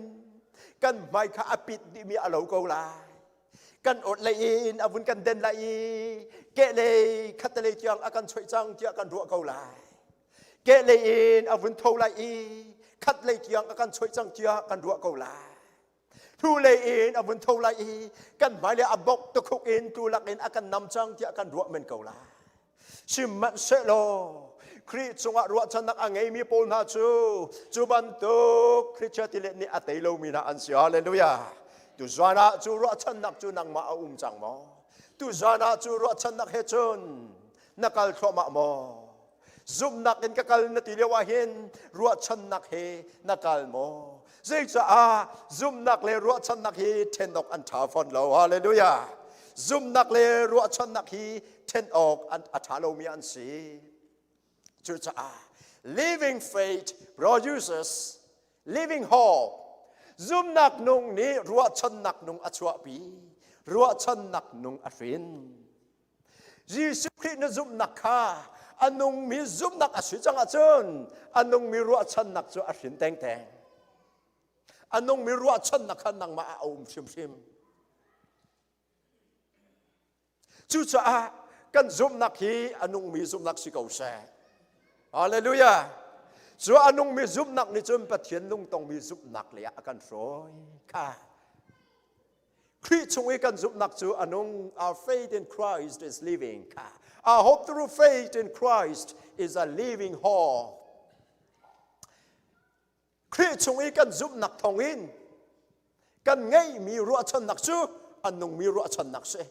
kan hmai kha a pit dihmi a lo ko lai kan orhlei in a vun kan den lai i kehlei khattelei tiang a kan choih cang tiah kan ruah ko lai kehlei in a vun tho lai i khatlei tiang a kan choih cang tiah kan ruah ko lai hnulei in a vun tho lai i kan hmailei a bok tukhuk in tulak in a kan nam cang tiah kan ruah men ko lai sihmanhsehlaw Khrih cungah ruahchannak a ngeimi pawl hna cu cu bantuk Khrihchia tilet nih a tei lomi hna an si. Hallelujah. Tuzan ah cu ruahchannak cu nangmah a um cang maw? Tuzan ah cu ruahchannak he cun na kal thluahmah maw? Zumhnak in ka kal na ti lio ah hin ruahchannak he na kal maw? Zeicaah zumhnak le ruahchannak hi ṭhen awk an ṭha fawn lo. Hallelujah. Zumhnak le ruahchannak hi ṭhen awk an a ṭha lomi an si. Cucaah living faith produces living hope. Zumhnak nung nih ruahchannak nung a chuahpi. Ruahchannak nung a hrin. Jesuh Khrih na zumhnak kha a nungmi zumhnak a si cang ahcun a nungmi ruahchannak cu a hrin tengteng. A nungmi ruahchannak kha nangmah ah a um hrimhrim. Cucaah kan zumhnak hi a nungmi zumhnak si ko seh. Hallelujah. Cu a nungmi zumhnak nih cun Pathian lungtongmi zumhnak lei ah a kan hruai kha. Khrih chung i kan zumhnak cu a nung. Our faith in Christ is living. Our hope through faith in Christ is a living hope. Khrih chung i kan zumhnak thawngin kan ngeihmi ruahchannak cu a nungmi ruahchannak si.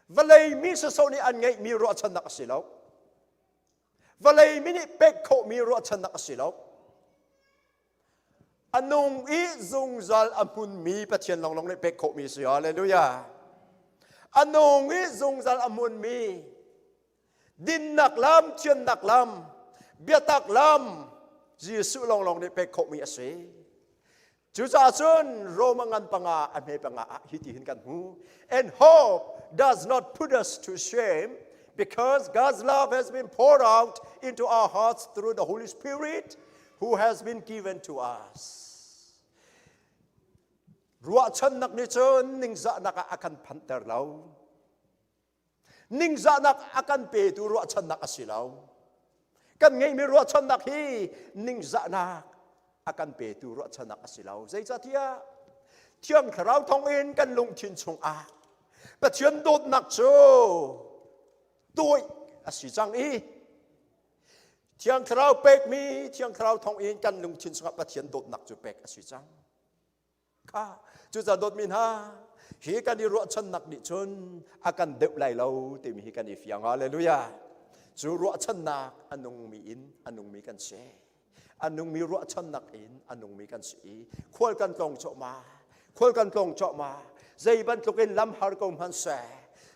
Vawlei mi sawsawh nih an ngeihmi ruahchannak a si lo. Vawlei mi nih pek khawhmi ruahchannak a si lo. A nung i zungzal a hmunmi Pathian lawnglawng nih pek khawhmi si. Hallelujah. A nung i zungzal a hmunmi dinnak lam, thiannak lam, biatak lam Jesuh lawnglawng nih pek khawhmi a si. Cucaah cun Roma ngan panga a hme panga ah hi ti hin kan hmu. And hope does not put us to shame because God's love has been poured out into our hearts through the Holy Spirit who has been given to us. Ruahchannak nih cun ningzahnak ah a kan phanter lo. Ningzahnak a kan petu ruahchannak a si lo. Kan ngeihmi ruahchannak hi ningzahnak a kan petu ruahchannak a si lo. Zeicahtiah Thiang Thlarau thawngin kan lungthin chungah Pathian dawtnak cu tuih a si cang i Thiang Thlarau pekmi Thiang Thlarau thawngin kan lungthin chungah Pathian dawtnak cu pek a si cang. Kha cucaah dawtmi hna hi kan i ruahchannak nih cun a kan deuh lai lo timi hi kan i fiang. Hallelujah. Cu ruahchannak a nungmi in a nungmi kan si. A nungmi ruahchannak in a nungmi kan si i khual kan tlawng cawhma khual kan tlawng cawhma zei bantuk in lam har ko hmanh seh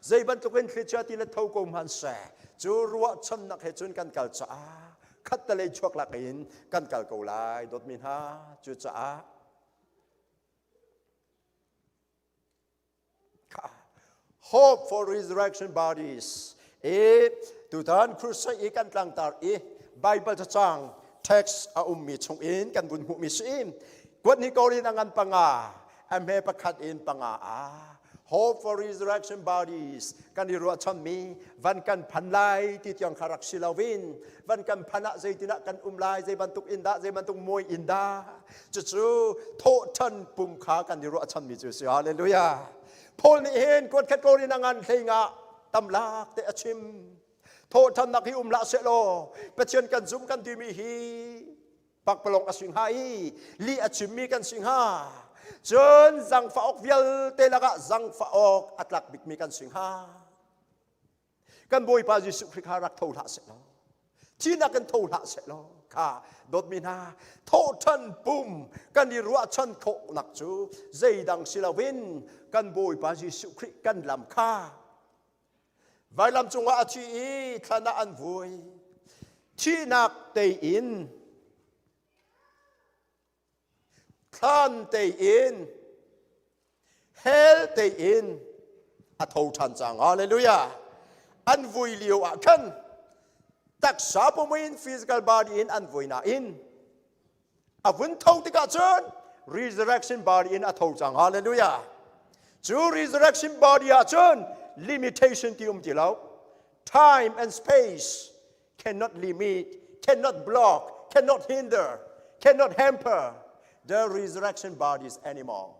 zei bantuk in thlichia ti le tho ko hmanh seh cu ruahchannak he cun kan kal caah khattelei chuak lak in kan kal ko lai dawtmi hna cucaah Hope for resurrection bodies. E tutan crusade i kan tlangtar i Bible cacang Text a ummi chungin kan vun hmuhmi si. Kuat ni Korin a ngan panga, a hme pakhat in panga a. Hope for resurrection bodies kan i ruahchanmi van kan phan lai ti tiang kha rak si loin van kan phan ah zeitinah kan um lai zei bantuk in dah zei bantuk muai in dah cucu thawhṭhan pum kha kan i ruahchanmi cu si hallelujah Paul nih hin kuat khat Korin a ngan hlei nga tamlak te a chim Thawhṭhannak hi um hlah sehlaw Pathian kan zum kan timi hi pakpalawng a si hnga i lih a chimmi kan si hnga. Cun zangfah awk vialte lakah zangfah awk a tlak bikmi kan si hnga. Kan Bawipa Jesuh Khrih kha rak tho hlah sehlaw thihnak in tho hlah sehlaw kha dawtmi hna thawhṭhan pum kan i ruahchan khawhnak cu zeidang si loin kan Bawipa Jesuh Khrih kan lam kha Vailam cungah a thi i thlan ah an vui. Thihnak tei in thlan tei in hell tei in a tho ṭhan cang. Hallelujah. An vui lio ah khan taksa pum in physical body in an vui nain a vun tho tikah cun resurrection body in a tho cang hallelujah cu resurrection body ah cun limitation ti um ti lo time and space cannot limit cannot block cannot hinder cannot hamper the resurrection bodies anymore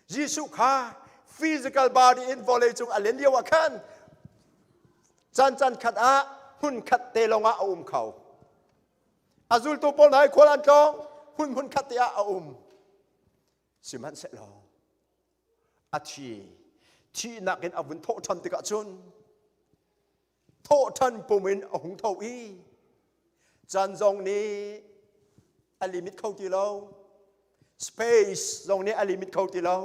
Jesuh kha physical body in vawlei cung a len lio ah khan caan caan khat ah hmun khat te lawng ah a um kho. A zultu pawl hna i khual an tlawng hmun hmun khat te ah a um. Sihmanhsehlaw a thi thihnak in a vun thawh ṭhan tikah cun thawhṭhan pum in a hung tho i caan zong nih a limit kho ti lo space zong nih a limit kho ti lo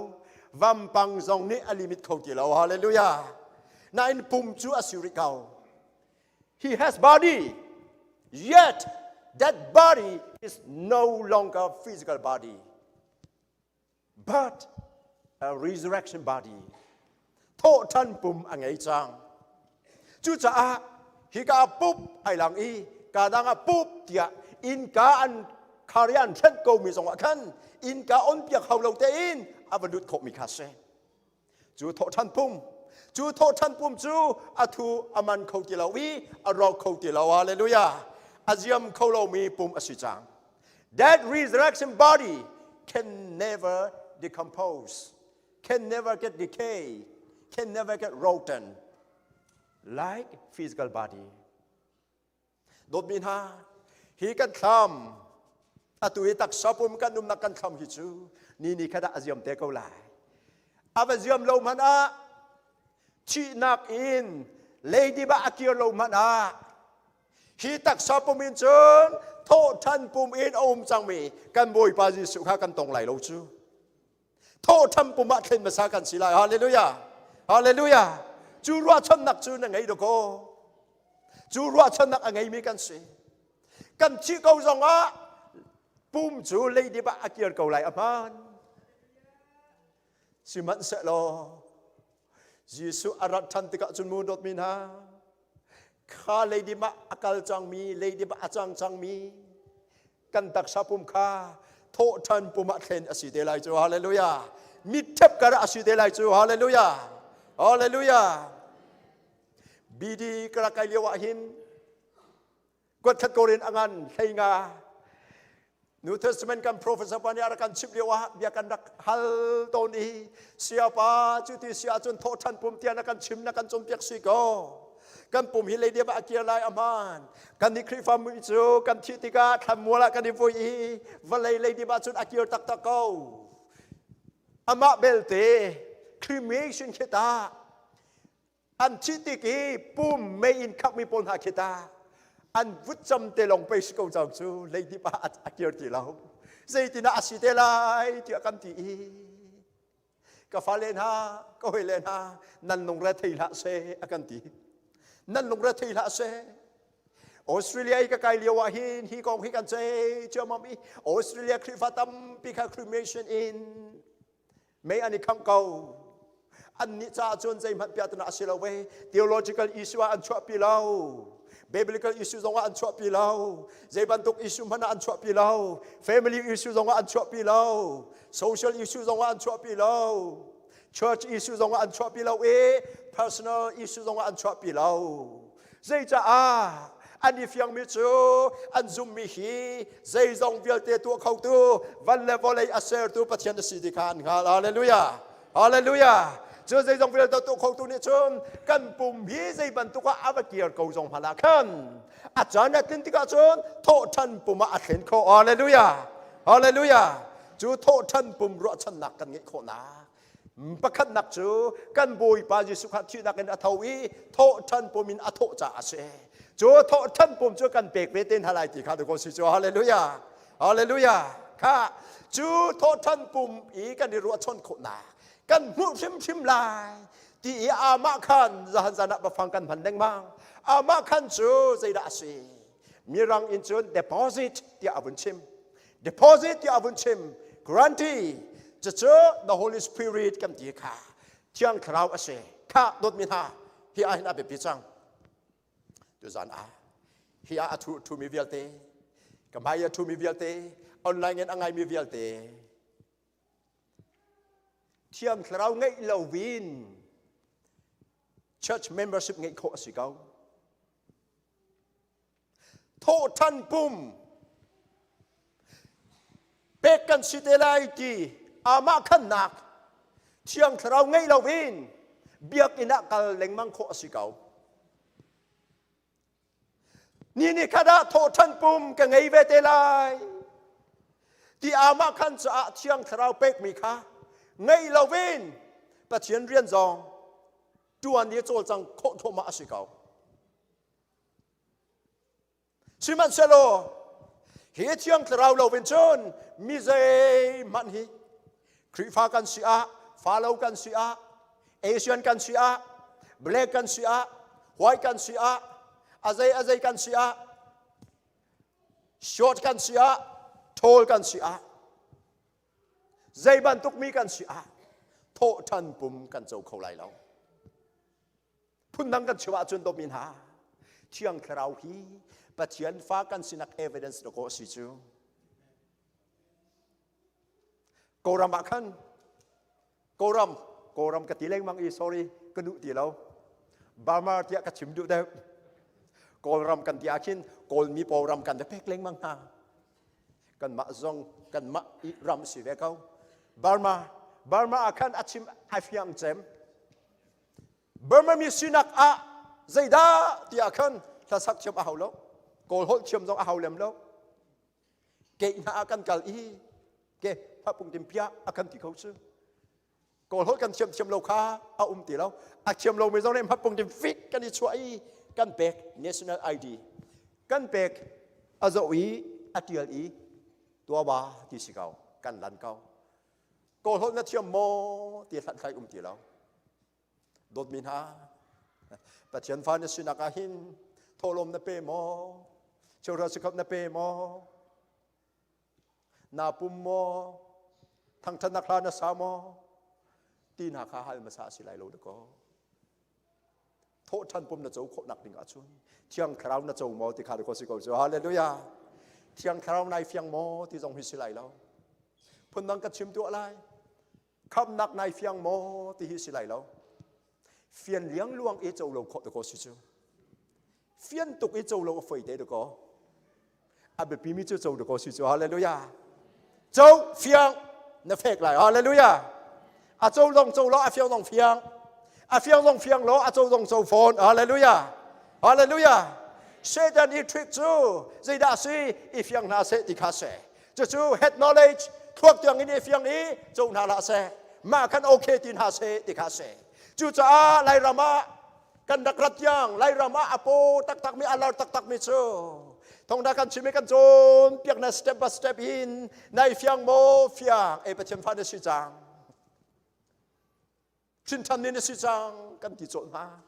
vampang zong nih a limit kho ti lo hallelujah nain pum cu a si rih ko he has body yet that body is no longer physical body but a resurrection body thawhṭhan pum a ngei cang cucaah hika pup ai lang i ka dang ah pup tiah innka an khar i an hrenh komi zongah khan innka on piak hau lo tein a va lut khawhmi kha si cu thawhṭhan pum cu thawhṭhan pum cu a thu a man kho ti lo i a rawk kho ti lo hallelujah a ziam kho lomi pum a si cang that resurrection body can never decompose can never get decay can never get rotten like physical body Dawtmi hna, hi kan thlam atu hi taksa pum kan umnak kan thlam hi cu ni ni khat ah a ziam te ko lai. A va ziam lo hmanh ah thihnak in leidip ah a kir lo hmanh ah hi taksa pum in cun thawhṭhan pum in a um cangmi kan Bawipa Jesuh kha kan tong lai lo cu. Thawhṭhan pum ah thlen hmasa kan si lai. Hallelujah. Hallelujah. Cu ruahchannak cu na ngei dakaw. Cu ruahchannak a ngeimi kan si. Kan thih ko zongah pum cu leidip ah a kir ko lai a hmaan. Sihmanhsehlaw Jesuh a rat ṭhan tikah cun mu dawtmi hna kha leidip ah a kal cangmi leidip ah a cang cangmi kan taksa pum kha thawhṭhan pum ah thlen a si te lai cu hallelujah mitṭhep kar ah a si te lai cu hallelujah hallelujah BD ka rak kai lio ah hin kuatkhat korin a ngan hlei nga New Testament kan professor pa nih a rak kan chimh lio ah bia kan rak hal tawn i siapa cu ti si ahcun thawhṭhan pum tiah na kan chim na kan cawnpiak si ko kan pum hi leidip ah a kir lai a hmaan kan nih Khrihfa mui cu kan thih tikah thlanmual ah kan i vui i vawlei leidip ah cun a kir taktak ko amah belte cremation khi ta an thih tik i pum mei in khakmi pawl hna khi ta an vutcam te lawng pei si ko cang cu leidip ah a kir ti lo zeitinah a si te lai tiah kan ti i ka fale hna ka hawile hna nan lungre thei hlah seh a kan ti nan lungre thei hlah seh Australia i ka kai lio ah hin hi kong hi kan cei ciammam i Australia Khrihfa tampi kha cremation in mei an i khangh ko annih caah cun zeihmanh piahtana a si lo ve theological issue ah an chuahpi lo. Biblical issue zong ah an chuahpi lo. Zei bantuk issue hmanh ah an chuahpi lo. Family issue zong ah an chuahpi lo. Social issue zong ah an chuahpi lo. Church issue zong ah an chuahpi lo i personal issue zong ah an chuahpi lo. Zeicaah an i fiangmi cu an zummi hi zeizong vialte tuah khotu van le vawlei a sertu Pathian a si ti kha an hngal. Hallelujah. Hallelujah. Cu zeizong vialte tuah khotu nih cun kan pum hi zei bantuk ah a va kir ko zong hmanh ah khan a caan a tlin tikah cun thawhṭhan pum ah a thlen khawh. Hallelujah. Hallelujah. Cu thawhṭhan pum ruahchannak kan ngeih khawhnak pakhatnak cu kan Bawipa Jesuh kha thihnak in a tho i thawhṭhan pum in a thawh caah a si. Cu thawhṭhan pum cu kan pek ve te hna lai ti kha ko si cu. Hallelujah. Hallelujah. Kha cu thawhṭhan pum i kan i ruahchan khawhnak kan hmuh hrimhrim lai ti i amah khan zahan zan ah bafang kan hman lengmang. Amah khan cu zeidah a si? Mirang in cun deposit tiah a vun chim. Deposit tiah a vun chim. Guarantee cucu the Holy Spirit kan ti kha Thiang Thlarau a si. Kha dawtmi hna hi ah hin a biapi cang. Tuzan ah hi ah a thu thumi vialte ka hmai a thumi vialte online in a ngaimi vialte Thiang Thlarau ngeih lo in church membership ngeih khawh a si ko. Thawhṭhan pum pek kan si te lai ti amah khannak Thiang Thlarau ngeih lo in biakinn ah kal lengmang khawh a si ko. Ni ni khat ah thawhṭhan pum ka ngei ve te lai ti amah khan caah Thiang Thlarau pekmi kha ngeih lo in Pathian rian zong ṭuan i cawlcang khawh thluahmah a si ko. Sihmanhsehlaw hi Thiang Thlarau lo in cun mi zeihmanh hi Khrihfa kan si ah, fa lo kan si ah, Asian kan si ah, Black kan si ah, White kan si ah, azei azei kan si ah, short kan si ah, tall kan si ah, zei bantuk mi kan si ah, thawhṭhan pum kan co kho lai lo. Phundang kan chim ahcun dawtmi hna, Thiang Thlarau hi Pathian fa kan sinak evidence dawkaw a si cu. Kawlram ah khan Kawlram Kawlram ka ti lengmang i sorry ka duh ti lo. Burma tiah ka chim duh deuh. Kawlram kan ti ah khin Kawlmi pawram kan pek lengmang hna. Kanmah zong kanmah i ram si ve ko. Burma Burma ah khan a chim ai fiang cem. Burma mi sinak ah zeidah tiah khan hlasak thiam a hau lo kawl holh thiam zong a hau lem lo ke hna ah kan kal i ke phapung tim pia a kan ti kho cu kawl holh kan thiam thiam lo kha a um ti lo a thiam lo mi zong nih phapung tim fik kan i chuah i kan pek national ID kan pek a zoh i a tial i tua ba ti si ko kan lan ko kawl holh na thiam maw ti hlathlai um ti lo Dawtmi hna, Pathian fa na sinak ah hin thawhlawm na pe maw? Cheuhra chikhap na pe maw? Na pum maw? Thangṭhatnak hla na sa maw? Ti hna kha hal hmasa a si lai lo dakaw. Thawhṭhan pum na co khawhnak ding ahcun Thiang Thlarau na co maw ti kha dakaw si ko cu. Hallelujah! Thiang Thlarau nai fiang maw ti zong hi si lai lo. Phundang ka chim tuah lai. Khamnak nai fiang maw ti hi si lai lo. Fian liangluang i co lo khawh dakaw si cu. Fian tuk i co lo a foi te dakaw. A biapi mi cu co dakaw si cu. Hallelujah. Co fiang na fek lai. Hallelujah. A co zong co lo, a fiang zong fiang. A fiang zong fiang lo, a co zong co fawn. Hallelujah. Hallelujah. Satan i trick cu zeidah si i fiang hna seh ti kha seh. Cucu head knowledge thluak tiang in i fiang i co hna hlah seh. Mah khan okay ti hna seh ti kha seh. Cucaah Lairam ah kan rak rat tiang Lairam ah a paw taktakmi a lar taktakmi cu thongda kan chim i kan cawn piak na step by step in nai fiang maw fiang e Pathian fa na si cang Ṭhinṭhan ni na si cang kan ti colh hna.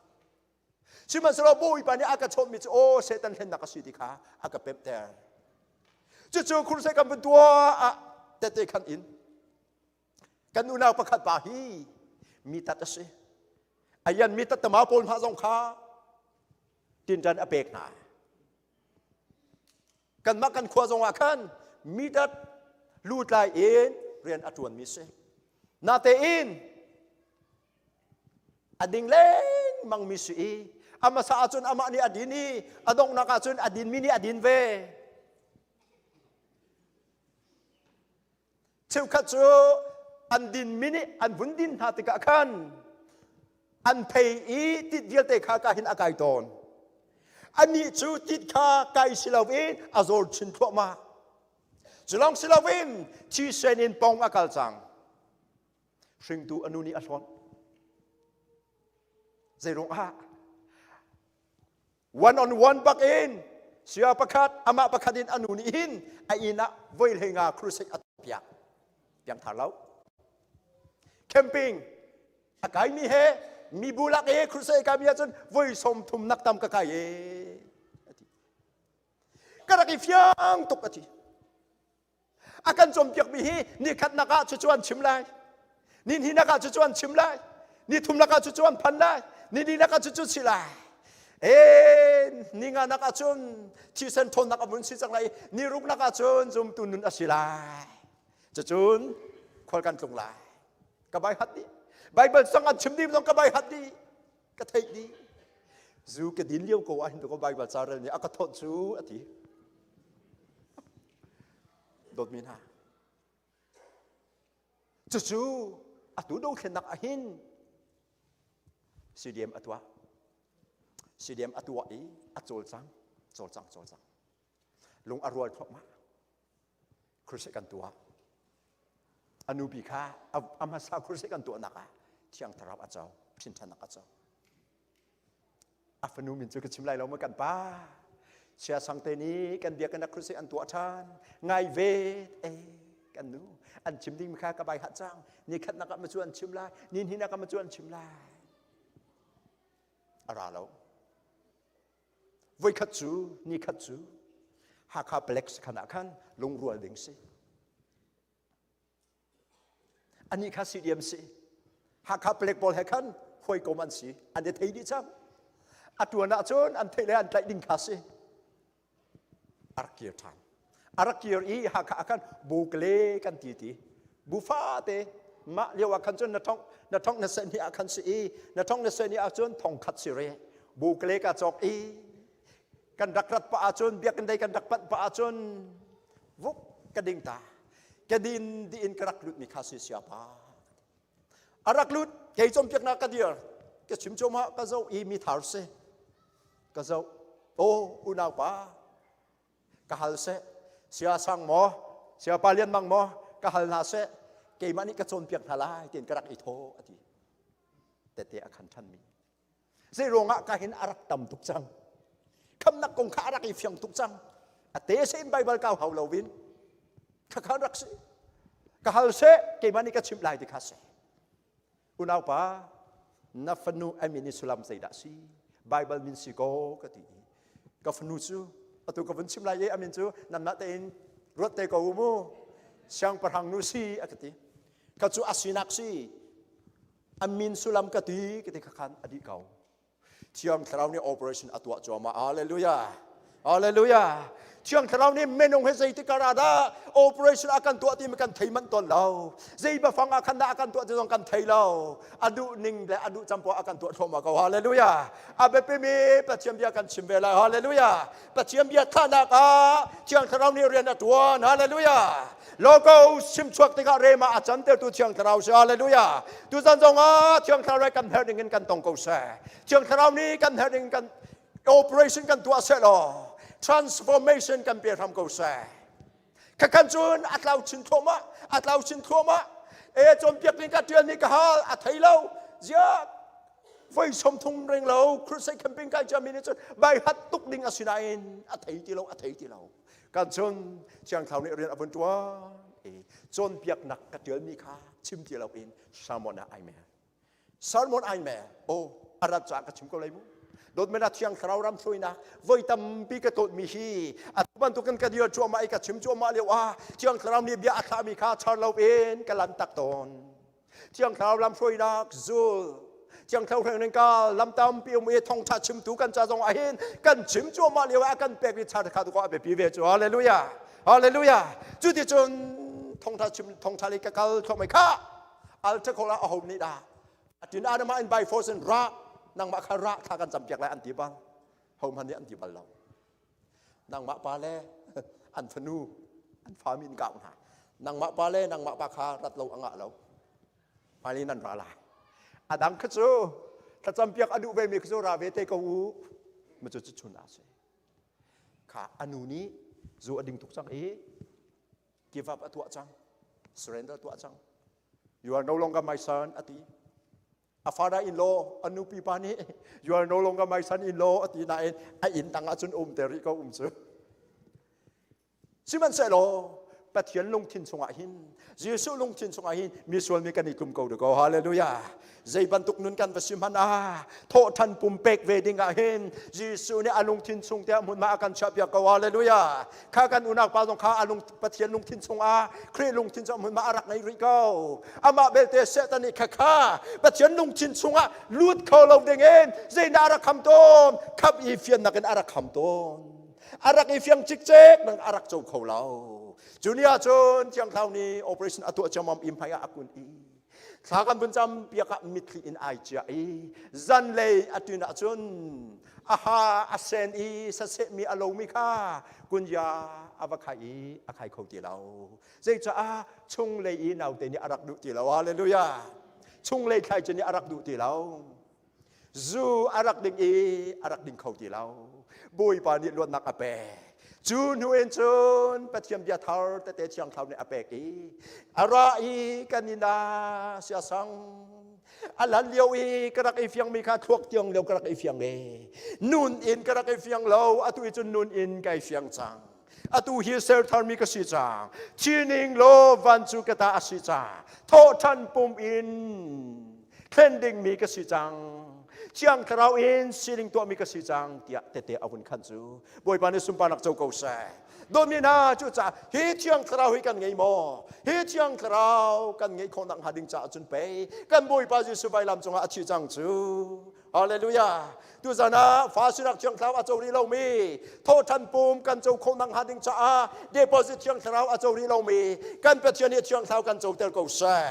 Sihmanhsehlaw Bawipa nih a ka chawnhmi cu aw Satan hlennak a si ti kha a ka pemhter. Cucu crusade kan vun tuah ah tette khan in kan unau pakhat pa hi mi tat a si. Ayan mi tat tama pawl hna zong kha tinṭan a pek hna. Kanmah kan khua zong ah khan mitat lutlai in rian a ṭuanmi si. Natein a ding lengmangmi si i a hmasa ahcun amah nih a din i a donghnak ahcun a dinmi nih a din ve. Cheukhat cu an dinmi nih an vun din hna tikah khan an phei i tit vialte kha ka hin a kai tawn. Anih cu tit kha kai si loin a zawl chin thluahmah. Cu lawng si loin thisen in pong a kal cang. Hringtu a nu nih a hlawt. Zeiruang ah one on one bak in sia pakhat amah pakhat in a nu nih hin a inn ah voi hlei nga crusade a piak piangthar lo camping a kai mi he mibu lak e crusade kai mi ahcun voi som thum nak tam ka kai e ati ka rak i fiang tuk ati A kan cawnpiakmi hi ni khatnak ah cucu an chim lai. Ni hnihnak ah cucu an chim lai. Ni thumnak ah cucu an phan lai. Ni linak ah cucu si lai. E ni nganak ah cun thisen ṭhawnnak a vun si cang lai. Ni ruknak ah cun zumtu nun a si lai. Cucun khual kan tlung lai. Ka bai hat dih. Bible sang an chim dih zong ka bai hat dih. Ka theih dih. Zu ka din lio ko ah hin ko Bible ca rel nih a ka thawt cu a ti. Dawtmi hna, cucu atu dothlennak ahhin CDM a tuah. CDM a tuah i a cawlcang, cawlcang, cawlcang. Lung a rual thluahmah. Crusade kan tuah. A nupi kha a hmasa crusade kan tuahnak ah Thiang Thlarau a co, ṭhinṭhannak a co. A fanu min cu ka chim lai lo ma kan pa. Sia sang te nih kan biakinn ah crusade an tuah ṭhan. Ngai ve e kan nu an chim ding kha ka bai hat cang. Ni khatnak ah ma cu an chim lai, ni hnihnak ah ma cu an chim lai. A ra lo. Voikhat cu, ni khat cu Hakha Plex khan ah khan lungrual ding si. Anih kha CDM si. Hakha palek pawl he khan hawikom an si. An i thei dih cang. A tuan ahcun an theih le an tlaih ding kha si. A rak kir ṭhan. A rak kir i Hakha ah khan bukle kan ti ti. Bu fate mah lio ah khan cun na thong na thong na sen ni ah khan si i na thong na sen ni ah cun thong khat si re. Bukle ka cawk i kan rak rat pah ahcun biakinn dei kan rak panh pah ahcun vuk ka ding ta ka din diin ka rak lut mi kha si siapa a rak lut kei cawnpiaknak ka dir ka chim coma ka zoh i mi thar si ka zoh o unau pa ka hal seh sia sang maw sia pa lian mang maw ka hal hna seh keimah nih ka cawnpiak hna lai tiin ka rak i thaw a ti tete a khan ṭhan mi Zei ruangah ka hin a rak tam tuk cang. Khamnak kong kha a rak i fiang tuk cang. A te se in Bible kau hau lo in khakhan rak si. Ka hal seh keimah nih ka chimh lai ti kha si. Unau pa na fanu a min i sulam zeidah si? Bible min si ko ka ti. Ka fanu cu atu ka vun chim lai i amin cu nanmah tein ruat te ko u mu. Siangpahrang nu si a ka ti. Ka cu a sinak si. A min sullam ka ti ka ti kha khan a dih ko. Thiang Thlarau nih operation a tuah cuahmah. Hallelujah. Hallelujah. Thiang Thlarau nih minung he zeitik ah dah operation a kan tuah timi kan thei manh tawn lo. Zei bafang ah khan dah a kan tuah ti zong kan thei lo. A duh ning le a duh campo a kan tuah thluahmah ko. Hallelujah. A biapimi Pathian bia kan chim ve lai. Hallelujah. Pathian bia thlahnak ah Thiang Thlarau nih rian a tuan. Hallelujah. Logo chimchuak tikah rema a cantertu Thiang Thlarau si. Hallelujah. Tuzan zong ah Thiang Thlarau kan herh ding in kan tong ko seh. Thiang Thlarau nih kan herh ding kan operation kan tuah seh law transformation kan pe hram ko seh. Khakhan cun a tlau chin thluahmah, a tlau chin thluahmah. E cawnpiak ding ka tial mi ka hal a thei lo. Zia voi som thum ring lo crusade camping kai cia mi nih cun bai hat tuk ding a si nain a thei ti lo a thei ti lo. Kan cun Thiang Thlarau nih rian a vun ṭuan i cawnpiaknak ka ṭialmi kha chim ti loin sermon ah ai mel. Sermon ai mel. Aw, a rat caah ka chim ko lai mu. Dawtmi na Thiang Thlarau ram hruainak voi tampi ka tawtmi hi atu bantukin ka dir cuahmah i ka chim cuahmah lio ah Thiang Thlarau nih bia a thlahmi kha char loin ka lan tak tawn. Thiang Thlarau lam hruainak zul. Thiang Thlarau hreng ning ka lam tampi um i thawngtha chimtu kan ca zong ah hin kan chim cuahmah lio ah kan pek i cha kha tu ko a biapi ve cu. Hallelujah. Hallelujah. Cu ti cun thawngtha chim thawngtha lei ka kal thluahmah kha altar call ah a hom nih dah atin adama in by force in ra nangmah kha ra thla kan campiak lai an ti bal ho hmanh nih an ti bal lo nangmah pa le an fanu an fa min kau hna nangmah pa le nangmah pa kha rat lo angah lo hmailei nan ra lai adang kha cu thlacam piak a duh ve mi kha cu ra ve te ko u ma cu chun a si kha anu nih zu a ding tuk cang i give up a tuah cang surrender tuah cang you are no longer my son ati A father in law a nupi pa nih you are no longer my son in law a ti nain a inn tang ahcun um te rih ko um cu. Sihmanhsehlaw Pathian lungthin chungah hin Jesuh lungthin chungah hin mi sualmi kan i tlum ko ko hallelujah zei bantuk nun kan va si hmanh ah thawhṭhan pumpek ve ding ah hin Jesuh nih a lungthin chung te hmunhma a kan chiahpiak ko hallelujah kha kan unak pa zong kha a lung Pathian lungthin chungah Khrih lungthin cu hmunhma a rak ngei rih ko. Amah belte Satan nih khakha Pathian lungthin chungah lut kho lo dingin zeidah a rak kham tawn? Khap i fiannak in a rak kham tawn. A rak i fiang cikcek nang a rak co kho lo. Cu ni ahcun Thiang Thlarau nih operation a tuah ciammam i hmai ah a kun i thla kan vun cam piak ah mitthli in ai cia i zanlei a tun ahcun a ha a sen i sasehmi a lomi kha kunya a va khai i a khai kho ti lo zeicaah chunglei i naute nih a rak duh ti lo hallelujah chunglei thlaici nih a rak duh ti lo zu a rak ding i a rak ding kho ti lo bawipa nih luatnak a pek cu hnu in cun pathian bia thar tete thiang thlarau nih a pek i a ra i kan inn ah siasang a lan lio i ka rak i fiang mi kha thluak tiang lio ka rak i fiang e nun in ka rak i fiang lo atu i cun nun in kai fiang cang atu hi ser thar mi ka si cang chining lo van cu ka ta a si cang thawhṭhan pum in thlen ding mi ka si cang Thiang Thlarau in siling tuahmi ka si cang tiah tete a vun khan cu Bawipa nih sunparnak co ko seh. Dawtmi hna cucaah hi Thiang Thlarau hi kan ngei maw? Hi Thiang Thlarau kan ngeih khawh nakhnga ding caah cun pei kan Bawipa Jesuh vailam cungah a thi cang cu. Hallelujah. Tuzan ah fa sinak Thiang Thlarau a co rih lomi thawhṭhan pum kan co khawh nakhnga ding caah deposit Thiang Thlarau a co rih lomi kan Pathian nih Thiang Thlarau kan coter ko seh.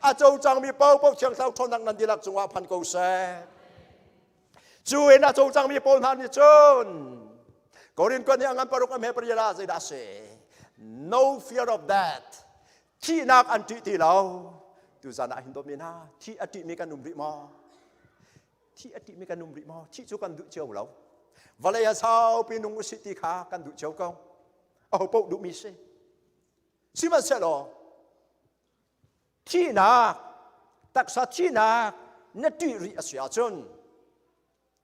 A co cangmi paohpaoh Thiang Thlarau ṭhawnnak nan dihlak cungah phan ko seh. Cu in a cawlcangmi pawl hna nih cun Korin kuan nih a ngan paruk a hme pariat ah zeidah a si? No fear of death. Thihnak an ṭih ti lo. Tuzan ah hin dawtmi hna, thih a ṭihmi kan um rih maw? Thih a ṭihmi kan um rih maw? Thih cu kan duh cio lo. Vawlei ah saupi nung usih ti kha kan duh cio ko. Aho paoh duhmi si. Sihmanhsehlaw Thihnak, taksa thihnak na ṭih rih a si ahcun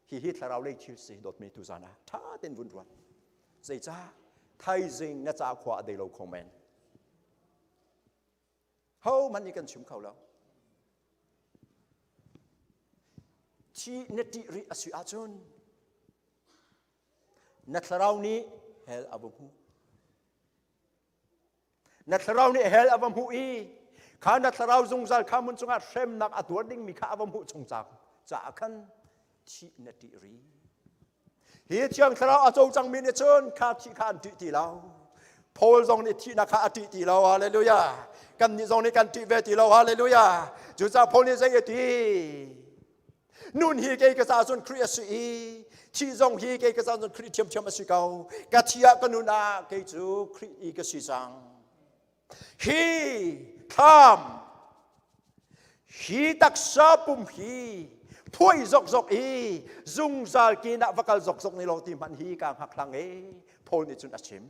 hihi thlarau lei thil si dawtmi tuzan ah ṭha tein vun ruat. Zeicah thaizing na ca khua a dei lo kho men. Ho hmanh nih kan chim kho lo. Thi na ṭih rih a si ahcun na thlarau nih hell a va hmu. Na thlarau nih hell a va hmuh i kha na thlarau zungzal kha hmun cungah hremnak a tuar dingmi kha a va hmuh chung caah khan thih na ṭih rih. Hi Thiang Thlarau a co cangmi nih cun kha thih kha an ṭih ti lo. Paul zong nih thihnak kha a ṭih ti lo. Hallelujah. Kannih zong nih kan ṭih ve ti lo. Hallelujah. Cucaah Paul nih zei a ti? Nun hi kei ka caah cun Khrih a si i thih zong hi kei ka caah cun Khrih ṭhiamṭhiam a si ko. Ka thi ah ka nun ah kei cu Khrih i ka si cang. Hi thlam, hi taksa pum hi phuai zokzok i zungzal kin ah va kal zokzok ni lo ti hmanh hi ka hngak hlang e Paul nih cun a chim.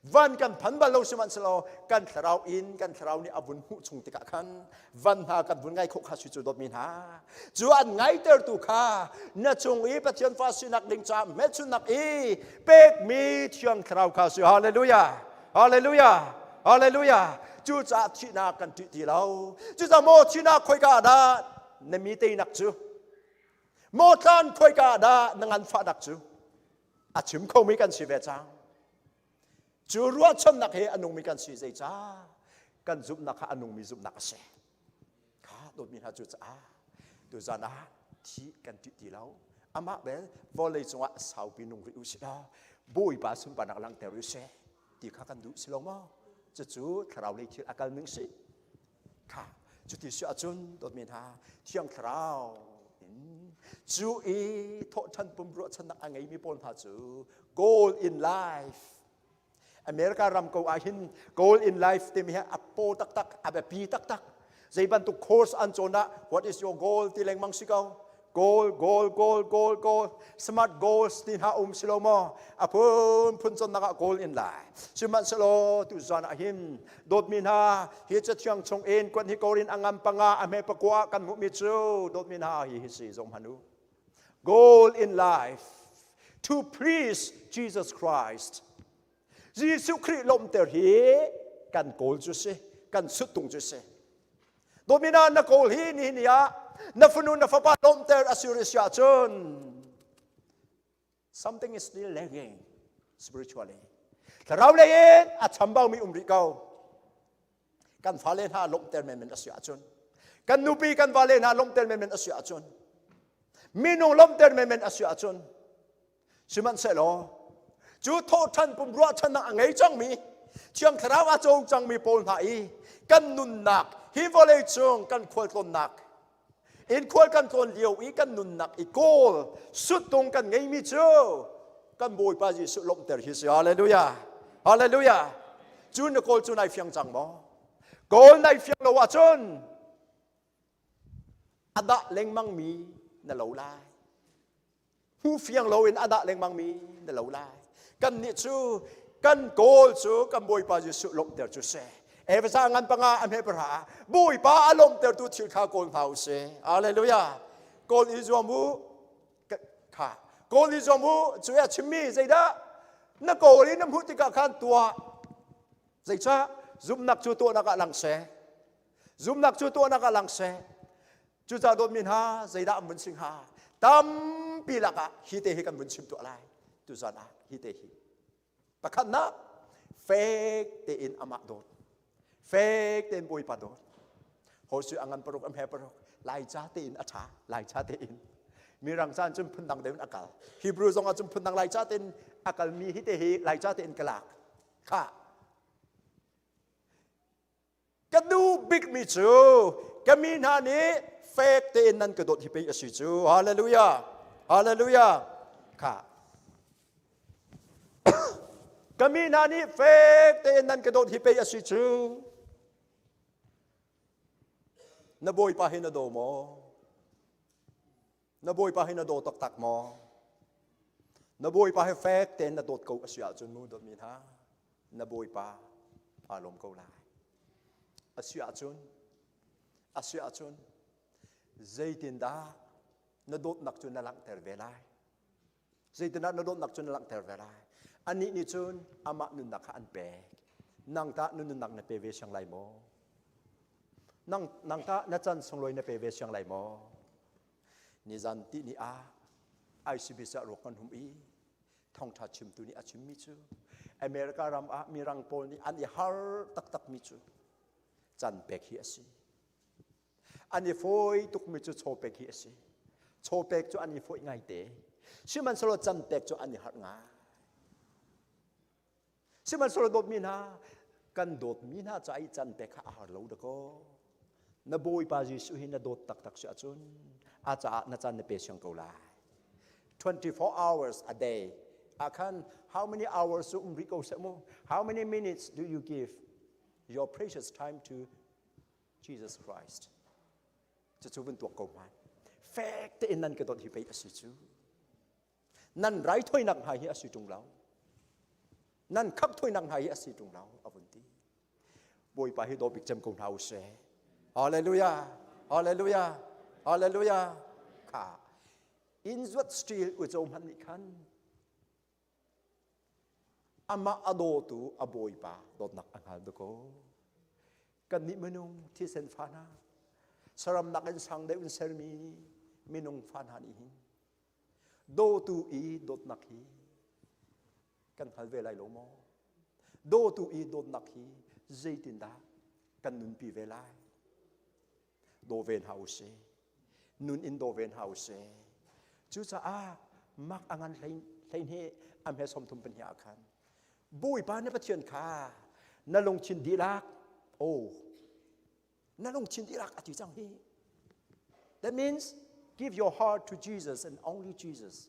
Van kan phan bal lo sihmanhsehlaw kan thlarau in kan thlarau nih a vun hmuh chung tikah khan van hna kan vun ngai khawh kha si cu dawtmi hna cu an ngaitertu kha na cung i Pathian fa sinak ding caah hmelchunhnak i pekmi Thiang Thlarau kha si hallelujah hallelujah hallelujah cucaah thihnak kan ṭih ti lo cucaah maw thihnak khoika ah dah na mi teinak cu maw tlan khoika ah dah na nganfahnak cu a chim khomi kan si ve cang cu ruahchannak he a nungmi kan si zeicah kan zumhnak kha a nungmi zumhnak a si kha dawtmi hna cu caah. Tuzan ah thi kan ṭih ti lo. Amah bel vawlei cungah saupi nung rih u sih law Bawipa sunparnak langhter u sih ti kha kan duh si lo maw? Cucu thlarau lei thil a kal ning si. Kha cuti si ahcun dawtmi hna Thiang Thlarau in cu i thawhṭhan pum ruahchannak a ngeimi pawl hna cu goal in life America ram ko ah hin goal in life timi hi a paw taktak, a biapi taktak. Zei bantuk course an cawn ah what is your goal ti lengmang si ko. Goal, goal, goal, goal, goal. Smart goals ti hna um si lo maw? A phun phun cawnnak ah goal in lai. Sihmanhsehlaw tu zan ah hin dawtmi hna hi cathiang chung in kuan hi korin a ngam panga a hme pakua kan hmuhmi cu dawtmi hna hi hi si zong hmanu. Goal in life to please Jesus Christ. Jesuh Khrih lawmhter hi kan kawl cu si, kan suttung cu si. Domina na kawl hi ni ni ah na fanu na fapa lawmhter a si rih ahcun something is still lagging spiritually. Thlarau lei in a chambaumi um rih ko. Kan fale hna lawmhter menmen a si ahcun kan nupi kan vale hna lawmhter menmen a si ahcun minung lawmhter menmen a si ahcun sihmanhsehlaw cu thawhṭhan pum ruahchannak a ngei cangmi Thiang Thlarau a co cangmi pawl hna i kan nunnak hi vawlei cung kan khualtlawnnak in khual kan tlawn lio i kan nunnak i kawl suttung kan ngeimi cu kan Bawipa Jesuh lawmhter hi si. Hallelujah. Hallelujah. Cu na kawl cu nai fiang cang maw? Kawl nai fiang lo ahcun a dah lengmang mi na lo lai. Hmu fiang loin a dah lengmang mi na lo lai. Kannih cu kan kawl cu kan Bawipa Jesuh lawmhter cu si. Efesa ngan panga a hme pahra Bawipa a lawmhtertu thil kha kawl hna u si. Hallelujah. Kawl i zuam u. Kha. Kawl i zuam u. Cu a chimmi zeidah? Na kawl i na hmuh tikah khan tuah. Zeicah? Zumhnak cu tuahnak ah lang seh. Zumhnak cu tuahnak ah lang seh. Cucaah dawtmi hna, zeidah an vun si hnga? Tampi lakah hi te hi kan vun chim tuah lai. Tuzan ah hi te hi. Pakhatnak, fek tein amah dawt. Fek tein Bawipa dawt. Hosu a ngan paruk a hme paruk. Laica tein a ṭha. Laica tein. Mirang caan cun phundang deuh in a kal. Hebrew zong ah cun phundang Laica tein a kalmi hi te hi Laica tein ka lak. Kha Ka duh bikmi cu ka mi hna nih fek tein nan ka dawt hi pei a si cu. Hallelujah. Hallelujah. Kha. ka mi hna nih fek tein nan ka dawt hi pei a si cu. Na bawipa hi na daw maw? Na bawipa hi na daw taktak maw? Na bawipa hi fek tein na dawt ko a si ahcun mu dawtmi hna, na bawipa aa lawm ko lai. A si ahcun, a si ahcun zeitindah na dawtnak cu na langhter ve lai? Zeitindah na dawtnak cu na langhter ve lai? Anih nih cun amah nunnak kha an pek. Nang tah na nunnak na pe ve siang lai maw? Nang, nang tah na chan sunglawi na pe ve siang lai maw? Nizan ti ni ah ICBC ah ruak kan hum i thawngṭha chimtu nih a chimmi cu America ram ah mirang pawl nih an i har taktakmi cu can pek hi a si. An i fawi tukmi cu chaw pek hi a si. Chaw pek cu an i fawih ngaite. Sihmanhsehlaw can pek cu an i harh ngai. Sihmanhsehlaw dawtmi hna, kan dawtmi hna ca i can pek kha a har lo dakaw. Na Bawipa Jesuh hi na dawt taktak si ahcun a caah na caan na pe siang ko lai. 24 hours a day ah khan how many hours cu um rih ko seh mu? How many minutes do you give your precious time to Jesus Christ? Cucu vun tuak ko hmanh. Fek tein nan ka dawt hi pei a si cu. Nan raithawinak hna hi a si ṭung lo. Nan khanghthawinak hna hi a si ṭung lo, a vun ti. Bawipa hi daw bik cem ko hna u sih. Hallelujah! Hallelujah! Hallelujah! Kha inn zuat steel uico hmanh nih khan amah a dawtu a bawipa dawtnak a hngal dakaw. Kannih minung thisen fa hna, saram nakin sang deuh in sermi minung fa hna nih hin Dawtu i dawtnak hi kan hngal ve lai lo maw? Dawtu i dawtnak hi zeitindah kan nunpi ve lai? Daw ve hna u sih. Nun in daw ve hna usih. Cucaah mak a ngan hlei hnih a hme 30 pahnih ah khan Bawipa na Pathian kha na lungthin dihlak oh na lungthin dihlak a ti cang hi. That means give your heart to Jesus and only Jesus.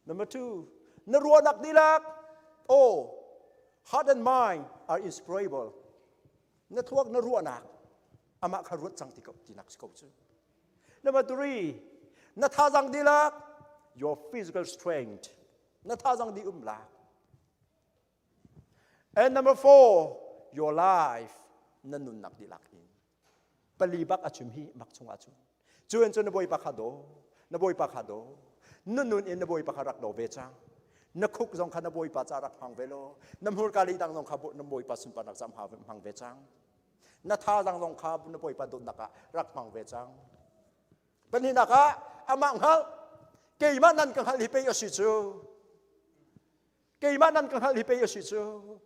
Number two, na ruahnak dihlak oh heart and mind are inseparable. Na thluak na ruahnak amah kha ruat cang ti ko tinak si ko cu. Number three, na thazang dihlak your physical strength. Na thazang di um lak. And number four, your life na nunnak dihlak in. Pali bak a chim hi mak chungah cun. Cu in cun na bawipa kha daw, na bawipa kha daw. Na nun in na bawipa kha rak daw ve cang. Na khuk zong kha na bawipa ca rak hmang ve law, na hmurka lei dang zong kha na bawipa sunparnak ca hmang ve cang. Na thazaang zong kha na bawipa dawtnak ah rak hmang ve cang. Pahnihnak ah amah hngalh keimah nan ka hngalh hi pei a si cu. Keimah nan ka hngalh hi pei a si cu.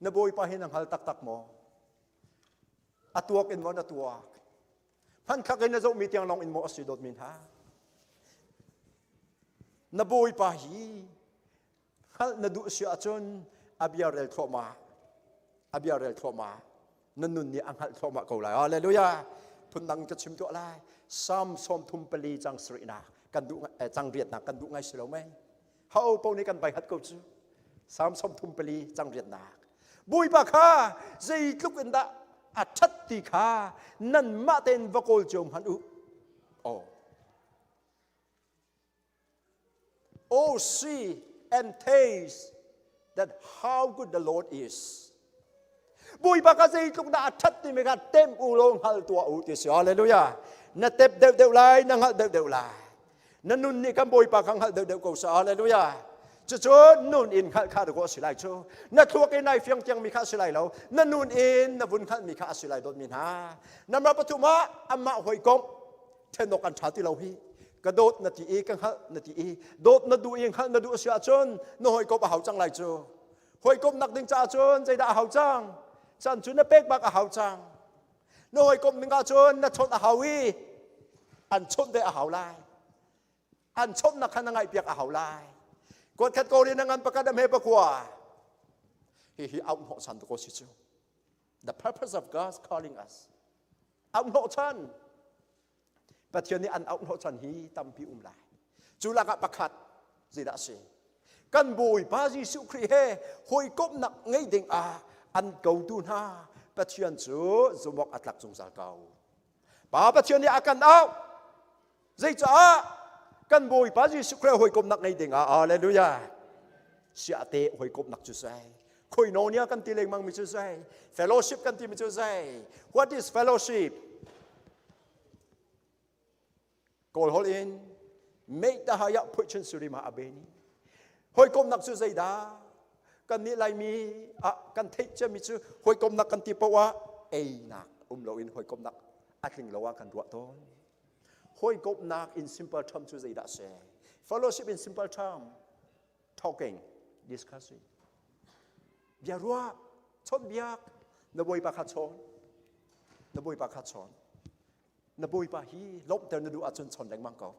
Na bawipa hi na hngal taktak maw? A tuak in maw na tuak? Hmanthlak in na zohmi tiang lawng in maw a si dawtmi hna? Na bawipa hi hngalh na duh si ahcun a bia rel thluahmah. A bia rel thluahmah. Na nun nih a hngalh thluahmah ko lai. Hallelujah. Phundang ka chim tuah lai. Psalm 34 cang sarihnak kan duh cang riatnak kan duh ngai si lo mei? Ho paoh nih kan bai hat ko cu. Psalm 34 cang riatnak. Bawipa kha zeitluk in dah a ṭhat ti kha nanmah tein va kawl cio hmanh u. Oh. Oh, see and taste that how good the Lord is. Bawipa kha zeitluk dah a ṭhat timi kha tem u law hngal tuah u ti si. Hallelujah. Na tep deuh deuh lai, na hngalh deuh deuh lai. Na nun nih kan Bawipa kha hngalh deuh deuh ko seh. Hallelujah. Cucu nun in hngalh kha dawh a si lai cu. Na thluak in ai fiang tiangmi kha a si lai lo. Na nun in na vun hngalhmi kha a si lai dawtmi hna. Number pathum ah amah hawikom ṭhen awk an ṭha ti lo hi. Ka dawt na ti i ka hngalh na ti i dawt na duh i hngalh na duh a si ahcun na hawikom a hau cang lai cu. Hawikomhnak ding caah cun zeidah a hau cang? Chan cu na pek bak a hau cang. Na hawikomh ding ahcun na chawnh a hau i an chawnh ve a hau lai. An chawnhnak kha na ngaihpiak a hau lai. Kuat khat ko na ngan pakhat a hme pakua. Hihi auh hnawhchan tu ko si cu. The purpose of God's calling us. Auh hnawhchan. Pathian nih an auh hnawhchan hi tampi um lai. Cu lakah pakhat zeidah a si? Kan Bawipa Jesuh Khrih he hawikomhnak ngei ding ah an kotu hna Pathian cu zumawk a tlak zungzal ko. Pa Pathian nih a kan auh. Zeicaah kan Bawipa Jesuh Khrih hawikomhnak ngei ding ah Hallelujah. Siahte hawikomhnak cu sai. Koinonia kan ti lengmang mi cu sai. Fellowship kan ti mi cu sai. What is fellowship? Kawl holh in Meitahaya phuichun surima abeni. Hawikomnak cu zeidah? Kan nih Laimi ah kan theih ciami cu hawikomnak kan ti paoh ah einak um loin hawikomnak a tling lo ah kan ruah tawn. Hawikomnak in simple term cu zeidah si? Fellowship in simple term, talking, discussing. Bia ruah, chawnhbiak, na bawipa kha chawn. Na bawipa kha chawn. Na bawipa hi lawmhter na duh ahcun chawn lengmang ko.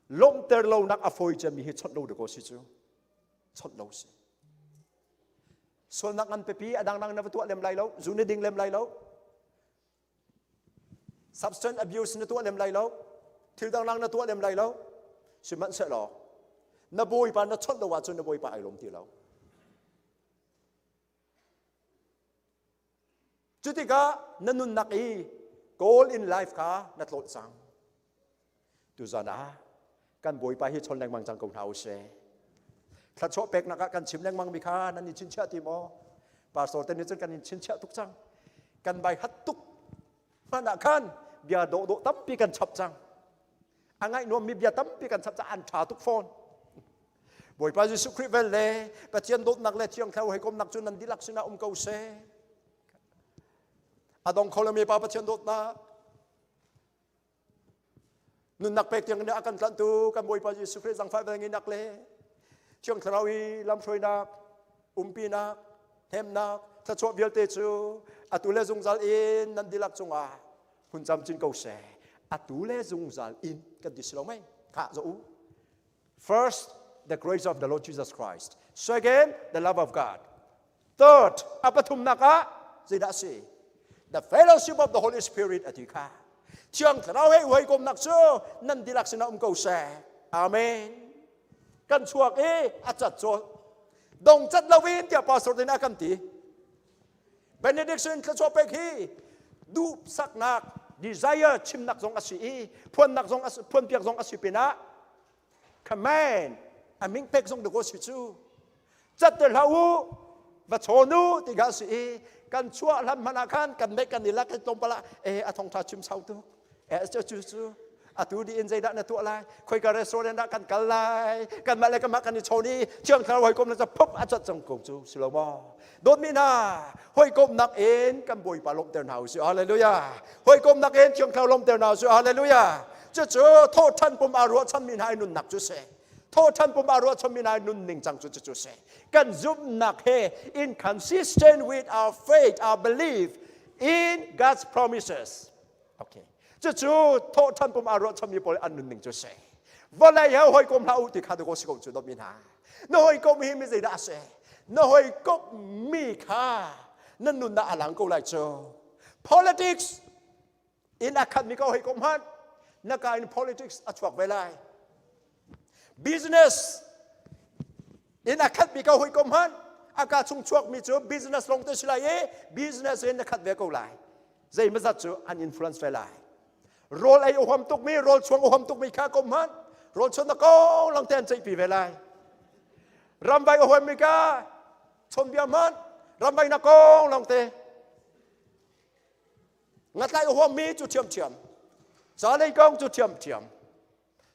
Lawmhter lonak a fawi cemmi hi chawnh lo dakaw si cu. Chawnh lo si. Sualnak ngan pipi a dangdang na va tuah lem lai lo, zu na ding lem lai lo, substance abuse na tuah lem lai lo, thil dangdang na tuah lem lai lo. Sihmanhsehlaw na bawipa na chawnh lo ahcun na bawipa ai lawm ti lo. Cutikah na nunnak i goal in life kha na tlawt cang. Tuzan ah kan Bawipa hi chawn lengmang cang ko hna u sih. Thluachuah peknak ah kan chim lengmang mi kha nan i chinchiah ti maw? Pastor te nih cun kan in chinchiah tuk cang. Kan bai hat tuk hmanh ah khan bia dawhdawh tampi kan chap cang. A ngaih nuammi bia tampi kan chap cang an ṭha tuk fawn. Bawipa Jesuh Khrih vel le Pathian dawtnak le Thiang Thlarau hawikomnak cu nan dihlak sinah um ko seh. A dong kho lomi Pa Pathian dawtnak nunnak pek tiang in a kan tlanhtu kan Bawipa Jesuh Khrih zangfah velngeihnak le Thiang Thlarau i lamhruainak, umpinak, hnemnak, Thluachuah vialte cu atu le zungzal in nan dihlak cungah hun camcin ko seh. Atu le zungzal in kan ti si lo mei? Khah zo u. First, the grace of the Lord Jesus Christ. Second, the love of God. Third, a pathumnak ah zeidah a si? The fellowship of the Holy Spirit a ti kha. Thiang Thlarau he hawikomnak cu nan dihlak sinah um ko seh. Amen. Kan chuak i a cat cawl. Dong cat loin tiah pastor te nih a kan ti. Benediction thluachuah pek hi duhsaknak desire chimnak zong a si i phuannak zong phuanpiak zong a si pinah command a min pek zong dakaw si cu cat te hlah u va chawn u ti kha a si i kan chuah hlan hmanh ah khan kan mek kan i lak tlawmpal ah e a thongtha chim sau tuk e cu cu cu atu di in zeidah na tuah lai khoika restaurant ah kan kal lai kanmah le kanmah kan i chawn i thiang thlarau hawikom na phup a cat cang ko cu si lo maw dawtmi hna hawikomnak in kan bawipa lawmhter hna usih hallelujah hawikomnak in thiang thlarau lawmhter hna usih hallelujah cucu thawhṭhan pum aa ruahchanmi hna i nunnak cu si thawhṭhan pum aa ruahchanmi hna i nun ning cang cu cucu si kan zumhnak he inconsistent with our faith our belief in God's promises Okay. Cucu thawhṭhan pum aa ruahchanmi pawl an nunning cu si. Vawlei he hawikom hlah u ti kha dakaw si ko cu dawtmi hna. Na hawikom hi mi zeidah a si? Na hawikom mi kha na nunnak a lang ko lai cu. Politics in a khatmi ka hawikom hmanh na ka in politics a chuak ve lai. Business in a khatmi ka hawikom hmanh a ka chung chuakmi cu business lawng te si lai i business in na khat ve ko lai. Zeimazat cu an influence ve lai. Rawl ei a huam tukmi, rawl chuang a huam tukmi kha kom hmanh rawl chuan na kong lang te an ceihpi ve lai. Ramvai a huammi ka chawnbia hmanh ramvai na kong lang te ngatlai a huammi cu ṭhiamṭhiam ca lei kong cu ṭhiamṭhiam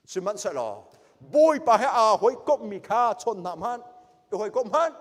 Sihmanhsehlaw Bawipa he aa hawikomhmi kha chawn hna hmanh, i hawikomh hmanh,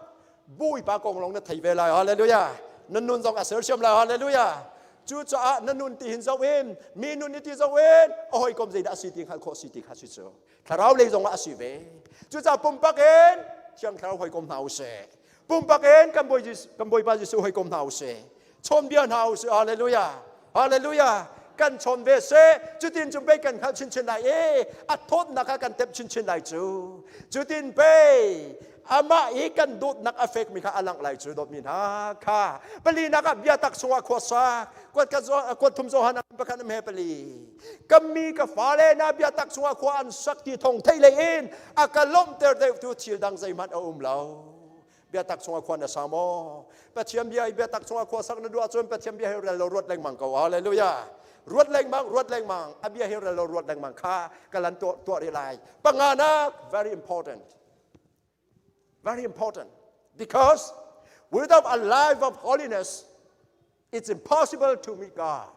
Bawipa kong lawng na thei ve lai. Hallelujah. Na nun zong a sersiam lai. Hallelujah. Cucaah na nun ti hin zoh in, mi nun i ti zoh in, a hawikom zeidah a si ti hngalh khawh si ti kha si cu. Thlarau lei zong ah a si ve. Cucaah pumpak in Thiang Thlarau hawikom hna u sih. Pumpak in kan Bawi kan Bawipa Jesuh hawikom hna u sih. Chawnbia hna u sih. Hallelujah. Hallelujah. Kan chawn ve seh. Cutin cu pei kan hngalh chinchin lai i a thawtnak kha kan tep chinchin lai cu. Cutin pei amah i kan dawtnak a fekmi kha a langh lai cu dawtmi hna kha. Palinak ah biatak chungah khua sak. Kuat ka kuat thum Johan pakhat he pali. Ka mi ka fale na biatak chungah khua an sak ti thong thei lei in a ka lawmhter deuhtu thil dang zeihmanh a um lo. Biatak chungah khua na sa maw? Pathian bia i biatak chungah khua sak na duh ahcun Pathian bia hi rel lo ruat lengmang ko. Hallelujah. Ruat lengmang, ruat lengmang. A bia hi rel lo ruat lengmang kha ka lan tuah, tuah rih lai. Panganak, very important. Very important. Because without a life of holiness, it's impossible to meet God.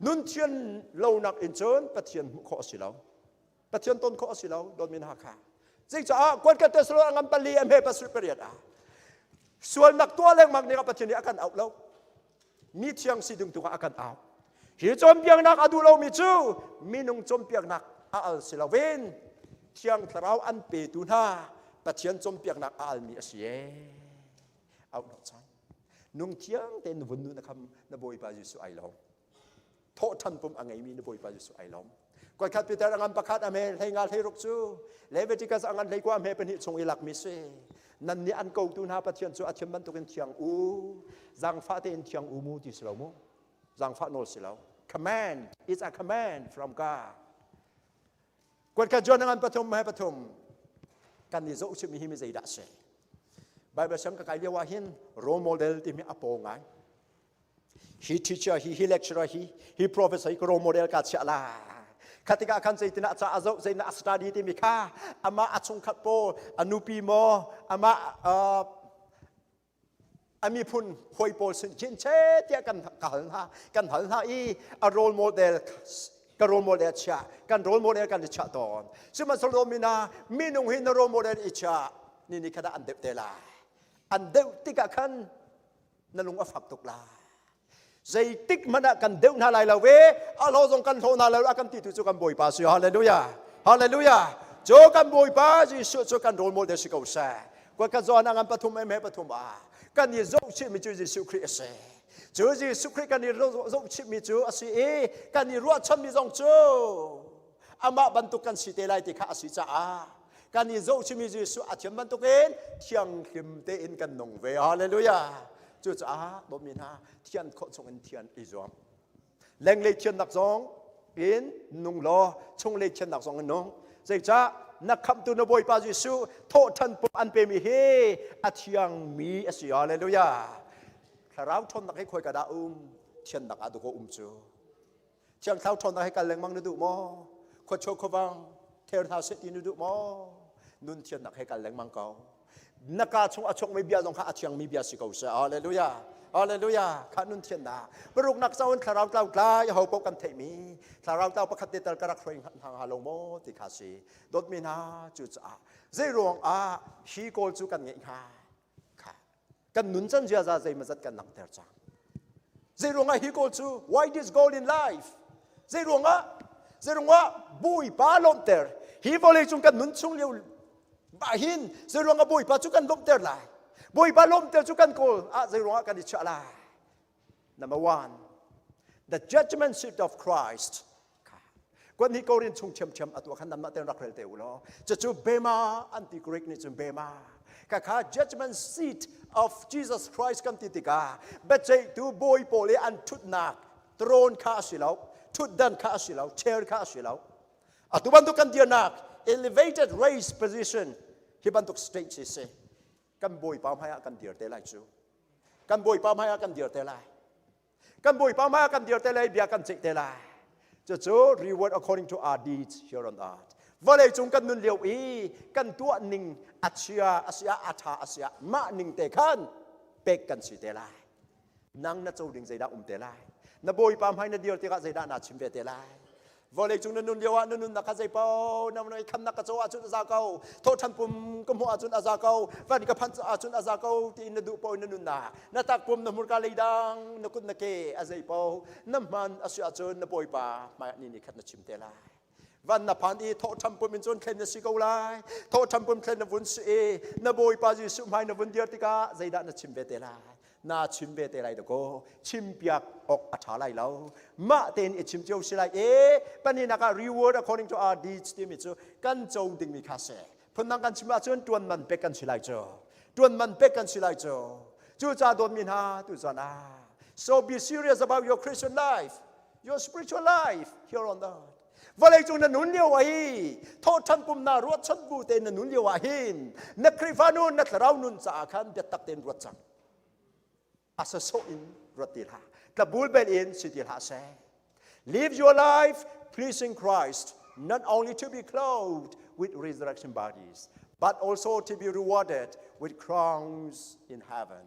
Nun thian lonak in cun Pathian hmuh khawh a si lo. Pathian ton khawh a si lo, dawtmi hna kha. Cucaah kuan kan Tesalo a ngan pali a hme pasarih pariat ah sualnak tuah lengmang ning ah Pathian nih a kan auh lo. Mi thiang si ding tu ah a kan au. Hi cawnpiaknak a duh lomi cu minung cawnpiaknak a al si loin Thiang Thlarau an petu hna Pathian cawnpiaknak a almi a si ee. Auh hnawh chan. Nung thiang tein na vun nu na kham na Bawipa Jesuh ai lawm. Thawhṭhan pum a ngeimi na Bawipa Jesuh ai lawm. Kuaikhat Peter a ngan pakhat a hme hlei nga hlei ruk cu Leviticus a ngan hlei kua a hme pahnih chung i lakmi si. Nan nih an kotu hna Pathian cu a thiam bantukin thiang u. Zaangfah tein thiang u mu ti si lo mu. Zaangfah nawl si lo. Command is a command from God. Kuatkhat John a ngan pathum he pathum kan i zohchimmi hi mi zeidah a si? Bible siang ka kai lio ah hin role model timi a paw ngai. Hi teacher hi hi lecturer hi hi professor hi ka role model ka chiah la. Khatikah khan zeitin ah ca a zoh zeitin ah a study timi kha amah a chungkhat pawl a nupi maw amah uh, a miphun hawi pawl sin khin che tiah kan ka hal hna kan hal hna i a role model ka role model chia kan role model kan i chiah tawn sihmanhsehlaw mina minung hi na role model i chia ni ni khat ah an deuh te lai an deuh tikah khan na lung a fak tuk lai zeitik hmanh ah kan deuh hna lai lo ve a hlaw zong kan hlaw hna lo a kan ti tu cu kan bawipa si hallelujah hallelujah cu kan bawipa Jesuh cu kan role model si ko seh. Kuatkhat zawn ah ngan pathum em he pathum ah kan i zohchihmi cu Jesuh Khrih a si. Cu Jesuh Khrih kan i zohchihmi cu a si i kan i ruahchanmi zong cu amah bantuk kan si te lai ti kha a si caah kan i zohchihmi Jesuh a thiam bantukin thianghlim tein kan nung ve. Hallelujah. Cucaah dawtmi hna thian khawh chungin thian i zuam. Lenglei thiannak zong in nung law chunglei thiannak zong in nung. Zeicah na khamhtu na Bawipa Jesuh thawhṭhan pum an pemi hi a thiangmi a si. Hallelujah. Thlarau ṭhawnnak hi khoi ka dah um? Thiannak ah dukaw um cu. Thiang thlarau ṭhawnnak hi kal lengmang na duh maw? Khuachuak khuavang ther hna seh ti na duh maw? Nun thiannak he kal lengmang ko. Na ka chung a chuakmi bia zong kha a thiangmi bia si ko seh. Hallelujah. Hallelujah. Kha nun thiannak. Paruknak caun thlarau tlau tlai ho paoh kan theihmi thlarau tlau pakhat te tal ka rak hruai hna hnga lo maw ti kha si. Dawtmi hna cucaah zei ruang ah hi kawl cu kan ngeih hnga? Kha kan nun can ziaza zeimazat kan langhter cang. Zei ruangah hi goal cu why this goal in life? Zei ruangah zei ruangah Bawipa lawmhter hi vawlei cung kan nun chung lio bah hin zei ruangah Bawipa cu kan lawmhter lai? Bawipa lawmhter cu kan kawl ah zei ruangah kan i chiah lai? Number one, the judgment seat of Christ. Kuan hi Korin chung ṭhiamṭhiam atu khan namah ten rak rel te u law. Cucu bema an ti Greek nih cun bema. Ka kha judgment seat of Jesus Christ kan ti tikah biaceihtu bawi pawl i an ṭhutnak throne kha a si lo, ṭhutdan kha a si lo, chair kha a si lo. Atu bantuk kan dirnak elevated race position hi bantuk state si si. Kan bawipa hmai ah kan dir te lai cu. Kan bawipa hmai ah kan dir te lai. Kan Bawipa hmaiah kan dir te lai, bia kan ceih te lai. Cucu reward according to our deeds here on earth. Vawlei cung kan nun lio i kan tuah ning a chia a sia a tha a sia mah ning te khan pek kan si te lai. Nang na co ding zeidah um te lai. Na Bawipa hmai na dir tikah zeidah naa chim ve te lai. Vawlei cung na nun lio ah na nunnak kha zeipaoh na i khamnak ka co ahcun a za ko thawhṭhan pum ka hmuh ahcun a za ko van ka phanh ahcun a za ko tiin na duh paoh in na nunnak na takpum na hmurka leidang na kut na ke a zeipaoh na hman a si ahcun na bawipa hmaiah ni ni khat na chim te lai van na phan i thawhṭhan pum in cun thlen na si ko lai thawhṭhan pum thlen na vun si i na bawipa Jesuh hmai na vun dir tikah zeidah na chim ve te lai Na chim ve te lai dakaw chimpiak awk a ṭha lai lo mah tein i chim cio si lai e paninak ah reward according to our deeds timi cu kan co dingmi kha si phundang kan chim ahcun ṭuan man pek kan si lai cu ṭuan man pek kan si lai cu cucaah dawtmi hna tu zan ah so be serious about your Christian life your spiritual life here on earth Vawleicung na nun lio ah hi thawhṭhan pumnak ruahchan bu tein na nun lio ah hin na Khrihfa nun na thlarau nun caah khan biatak tein ruat cang. A sasawh in ruat ti hlah. Tlabul bel in si ti hlah seh. Live your life pleasing Christ, not only to be clothed with resurrection bodies, but also to be rewarded with crowns in heaven.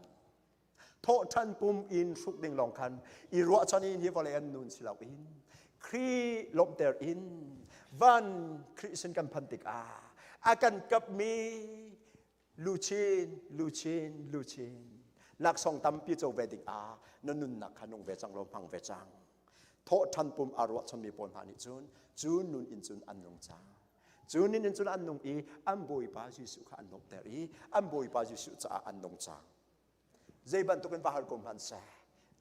Thawhṭhan pum in hruk ding lawng khan i ruahchan in hi vawlei an nun si loin Khrih lawmhter in van Khrih sin kan phanh tikah a kan kapmi luchin luchin luchin laksawng tampi co ve ding ah na nunnak kha nung ve cang law hmang ve cang. Thawhṭhan pum aa ruahchanmi pawl hna nih cun cu nun in cun an nung cang. Cu nun in cun an nung i an Bawipa Jesuh kha an lawmhter i an Bawipa Jesuh caah an nung cang. Zei bantukin va har ko hmanhseh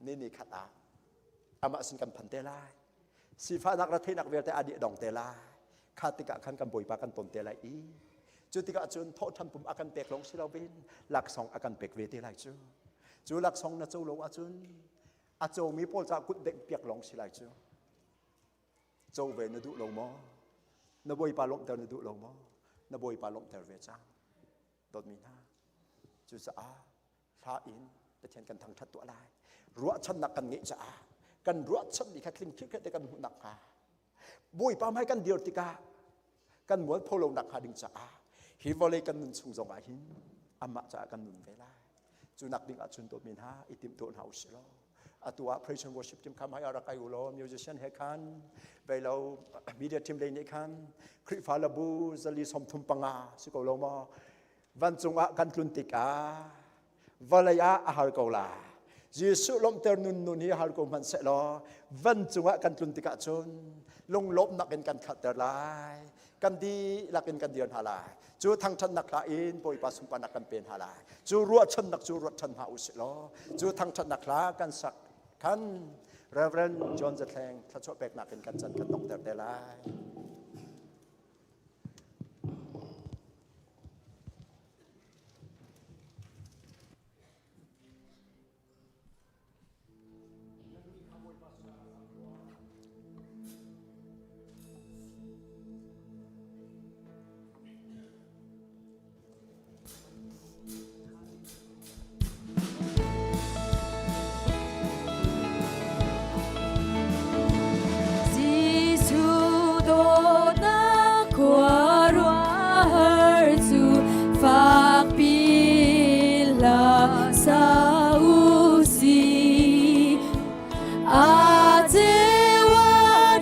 ni ni khat ah amah sin kan phan te lai. Sifahnak retheihnak vialte a dih dong te lai. Kha tikah khan kan Bawipa kan ton te lai i cu tikah cun thawhṭhan pum a kan pek lawng si loin laksawng a kan pek ve te lai cu. Cu laksawng na co lo ahcun a comi pawl caah kut dengh piak lawng si lai cu. Co ve na duh lo maw? Na Bawipa lawmhter na duh lo maw? Na Bawipa lawmhter ve cang. Dawtmi hna, cucaah hla in Pathian kan thangṭhat tuah lai. Ruahchannak kan ngeih caah kan ruahchanmi kha tling khirkhet te kan hmuh nakhnga Bawipa hmai kan dir tikah kan mualpho lo nakhnga ding caah hi vawlei kan nun chung zong ah hin amah caah kan nun ve lai. Cu nak ding ah cun dawtmi hna i timhtuah hna u sih law atu ah praise and worship team kha hmai ah rak ai u law musician he khan vei lo media team lei nih khan Khrihfa labu zali 35 si ko lo maw vancung ah kan tlun tikah vawlei ah a har ko la Jesuh lawmhter nun nun hi har ko hmanh seh law vancung ah kan tlun tikah cun lunglawmhnak in kan khatter lai. Kan dihlak in kan dir hna lai. Cu thangṭhatnak hla in Bawipa sunparnak kan pe hna lai. Cu ruahchannak cu ruat ṭhan hna usih law cu thangṭhatnak hla kan sak khan Reverend John Zathleng thluachuah peknak in kan can kan donghter te lai. Jesuh dawtnak khuaruahhar cu fakpi hlah sa u si. A ceu a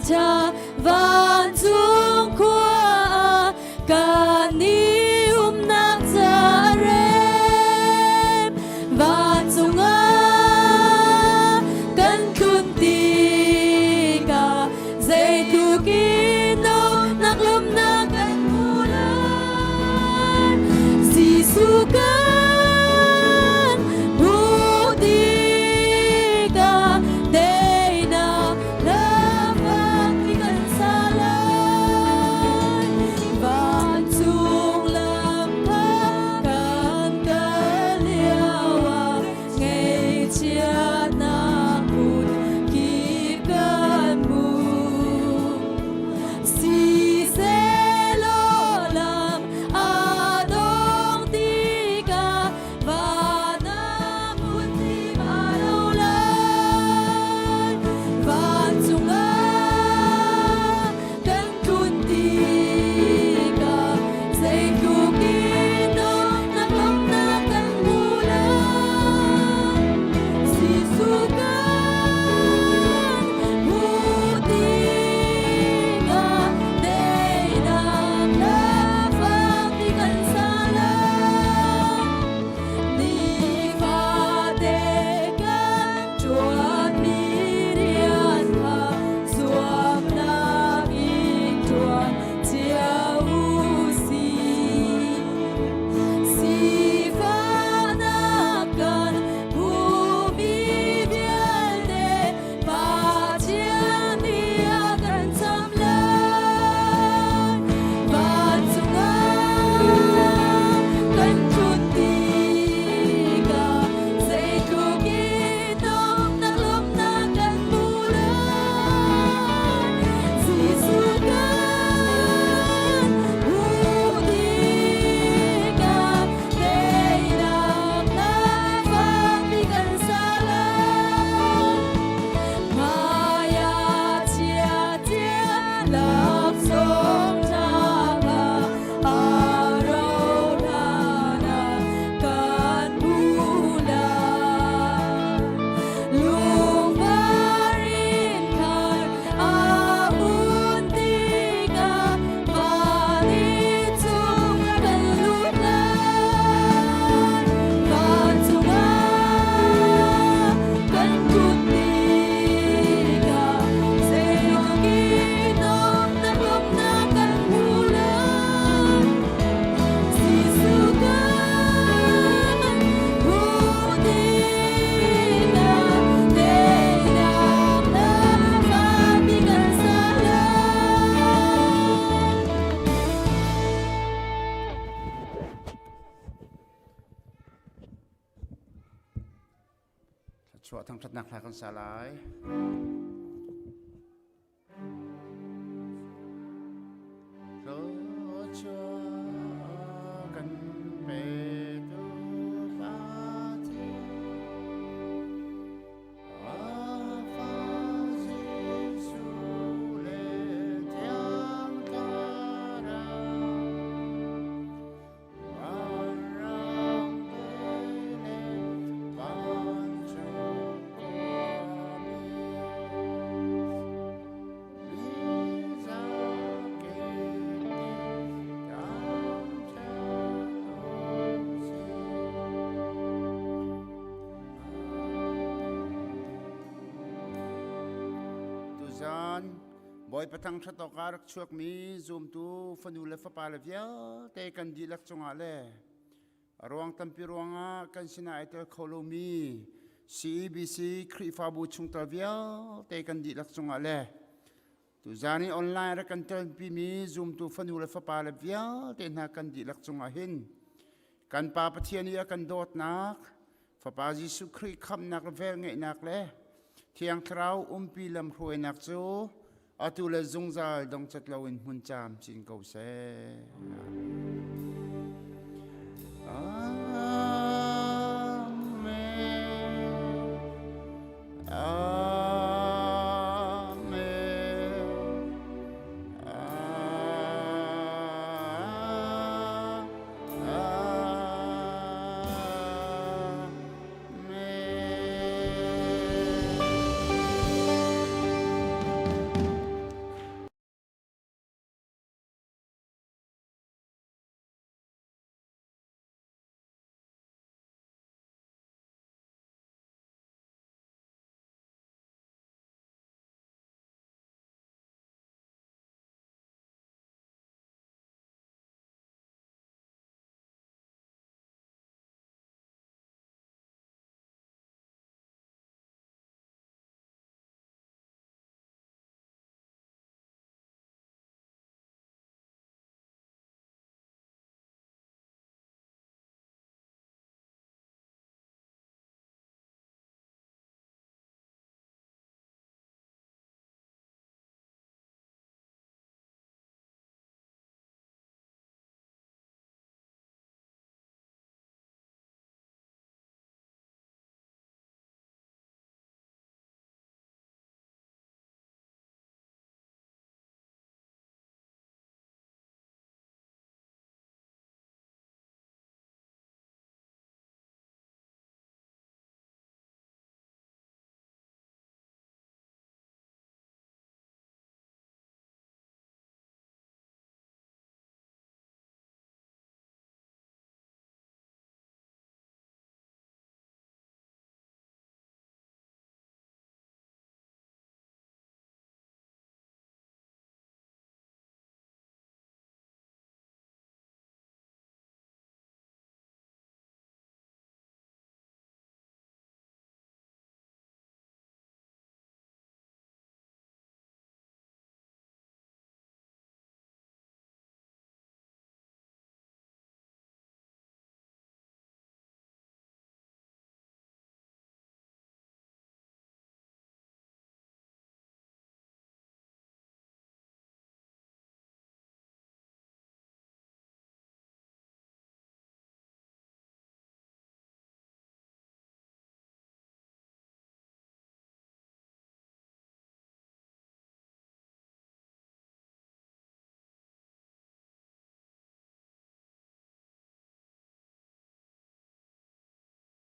ṭha vancung khua ah kan i umnak ca rem. Vancung ah kan tlun tikah zeitluk in nak lawmhnak kan hmu lai. Jesuh kan hmuh tikah teinak lamfak i kan sa lai. Vancung lam kha kan kal lioah ngaihchiatnak phun kip kan hmu. Sisehlaw lam a dong tikah van ah hmunhim a lo lai. Vancung ah kan tlun tikah zeitluk in dawtnak lawmhnak kan hmu lai. Jesuh kan hmuh tikah teinak lamfakpi kan sa lai. Nifate kan ṭuanmi rian kha zuamnak in ṭuan cio u sih. Sifahnak kan hmuhmi vialte Pathian nih a kan cham lai. Vancung ah kan tlun tikah zeitluk in dawtnak lawmhnak kan hmu lai. Jesuh kan hmuh tikah teinak lamfakpi kan sa lai. Maya chia tia laksawng ṭha kha a rohlan ah kan hmu lai. Lungvar in khar a un tikah van i chung kan lut lai. Vancung ah kan tlun tikah zeitluk in nuamhnak lawmhnak kan hmu lai. Jesuh kan hmuh tikah teinak lamfakpi kan sa lai. Thluachuah thangṭhatnak hla kan sa lai. Thluachuah kan petu Pathian, Afa Jesuh le Thiang Thlarau, Vanram le vancung khuami, Tuzan Bawipa thangṭhat awkah rak chuakmi zumtu fanu le fapa le vialte kan dihlak cungah le a ruang tampi ruangah kan sinah ai tel kho lomi CEBC Khrihfabu chungtel vialte kan dihlak cungah le tuzan i online rak kan telpimi zumtu fanu le fapa le vialte hna kan dihlak cungah hin kan Pa Pathian i a kan dawtnak Fapa Jesuh Khrih khamhnak le velngeihnak le Thiang Thlarau umpi lamhruainak cu atu le zungzal dongcat loin hmun camcin ko seh.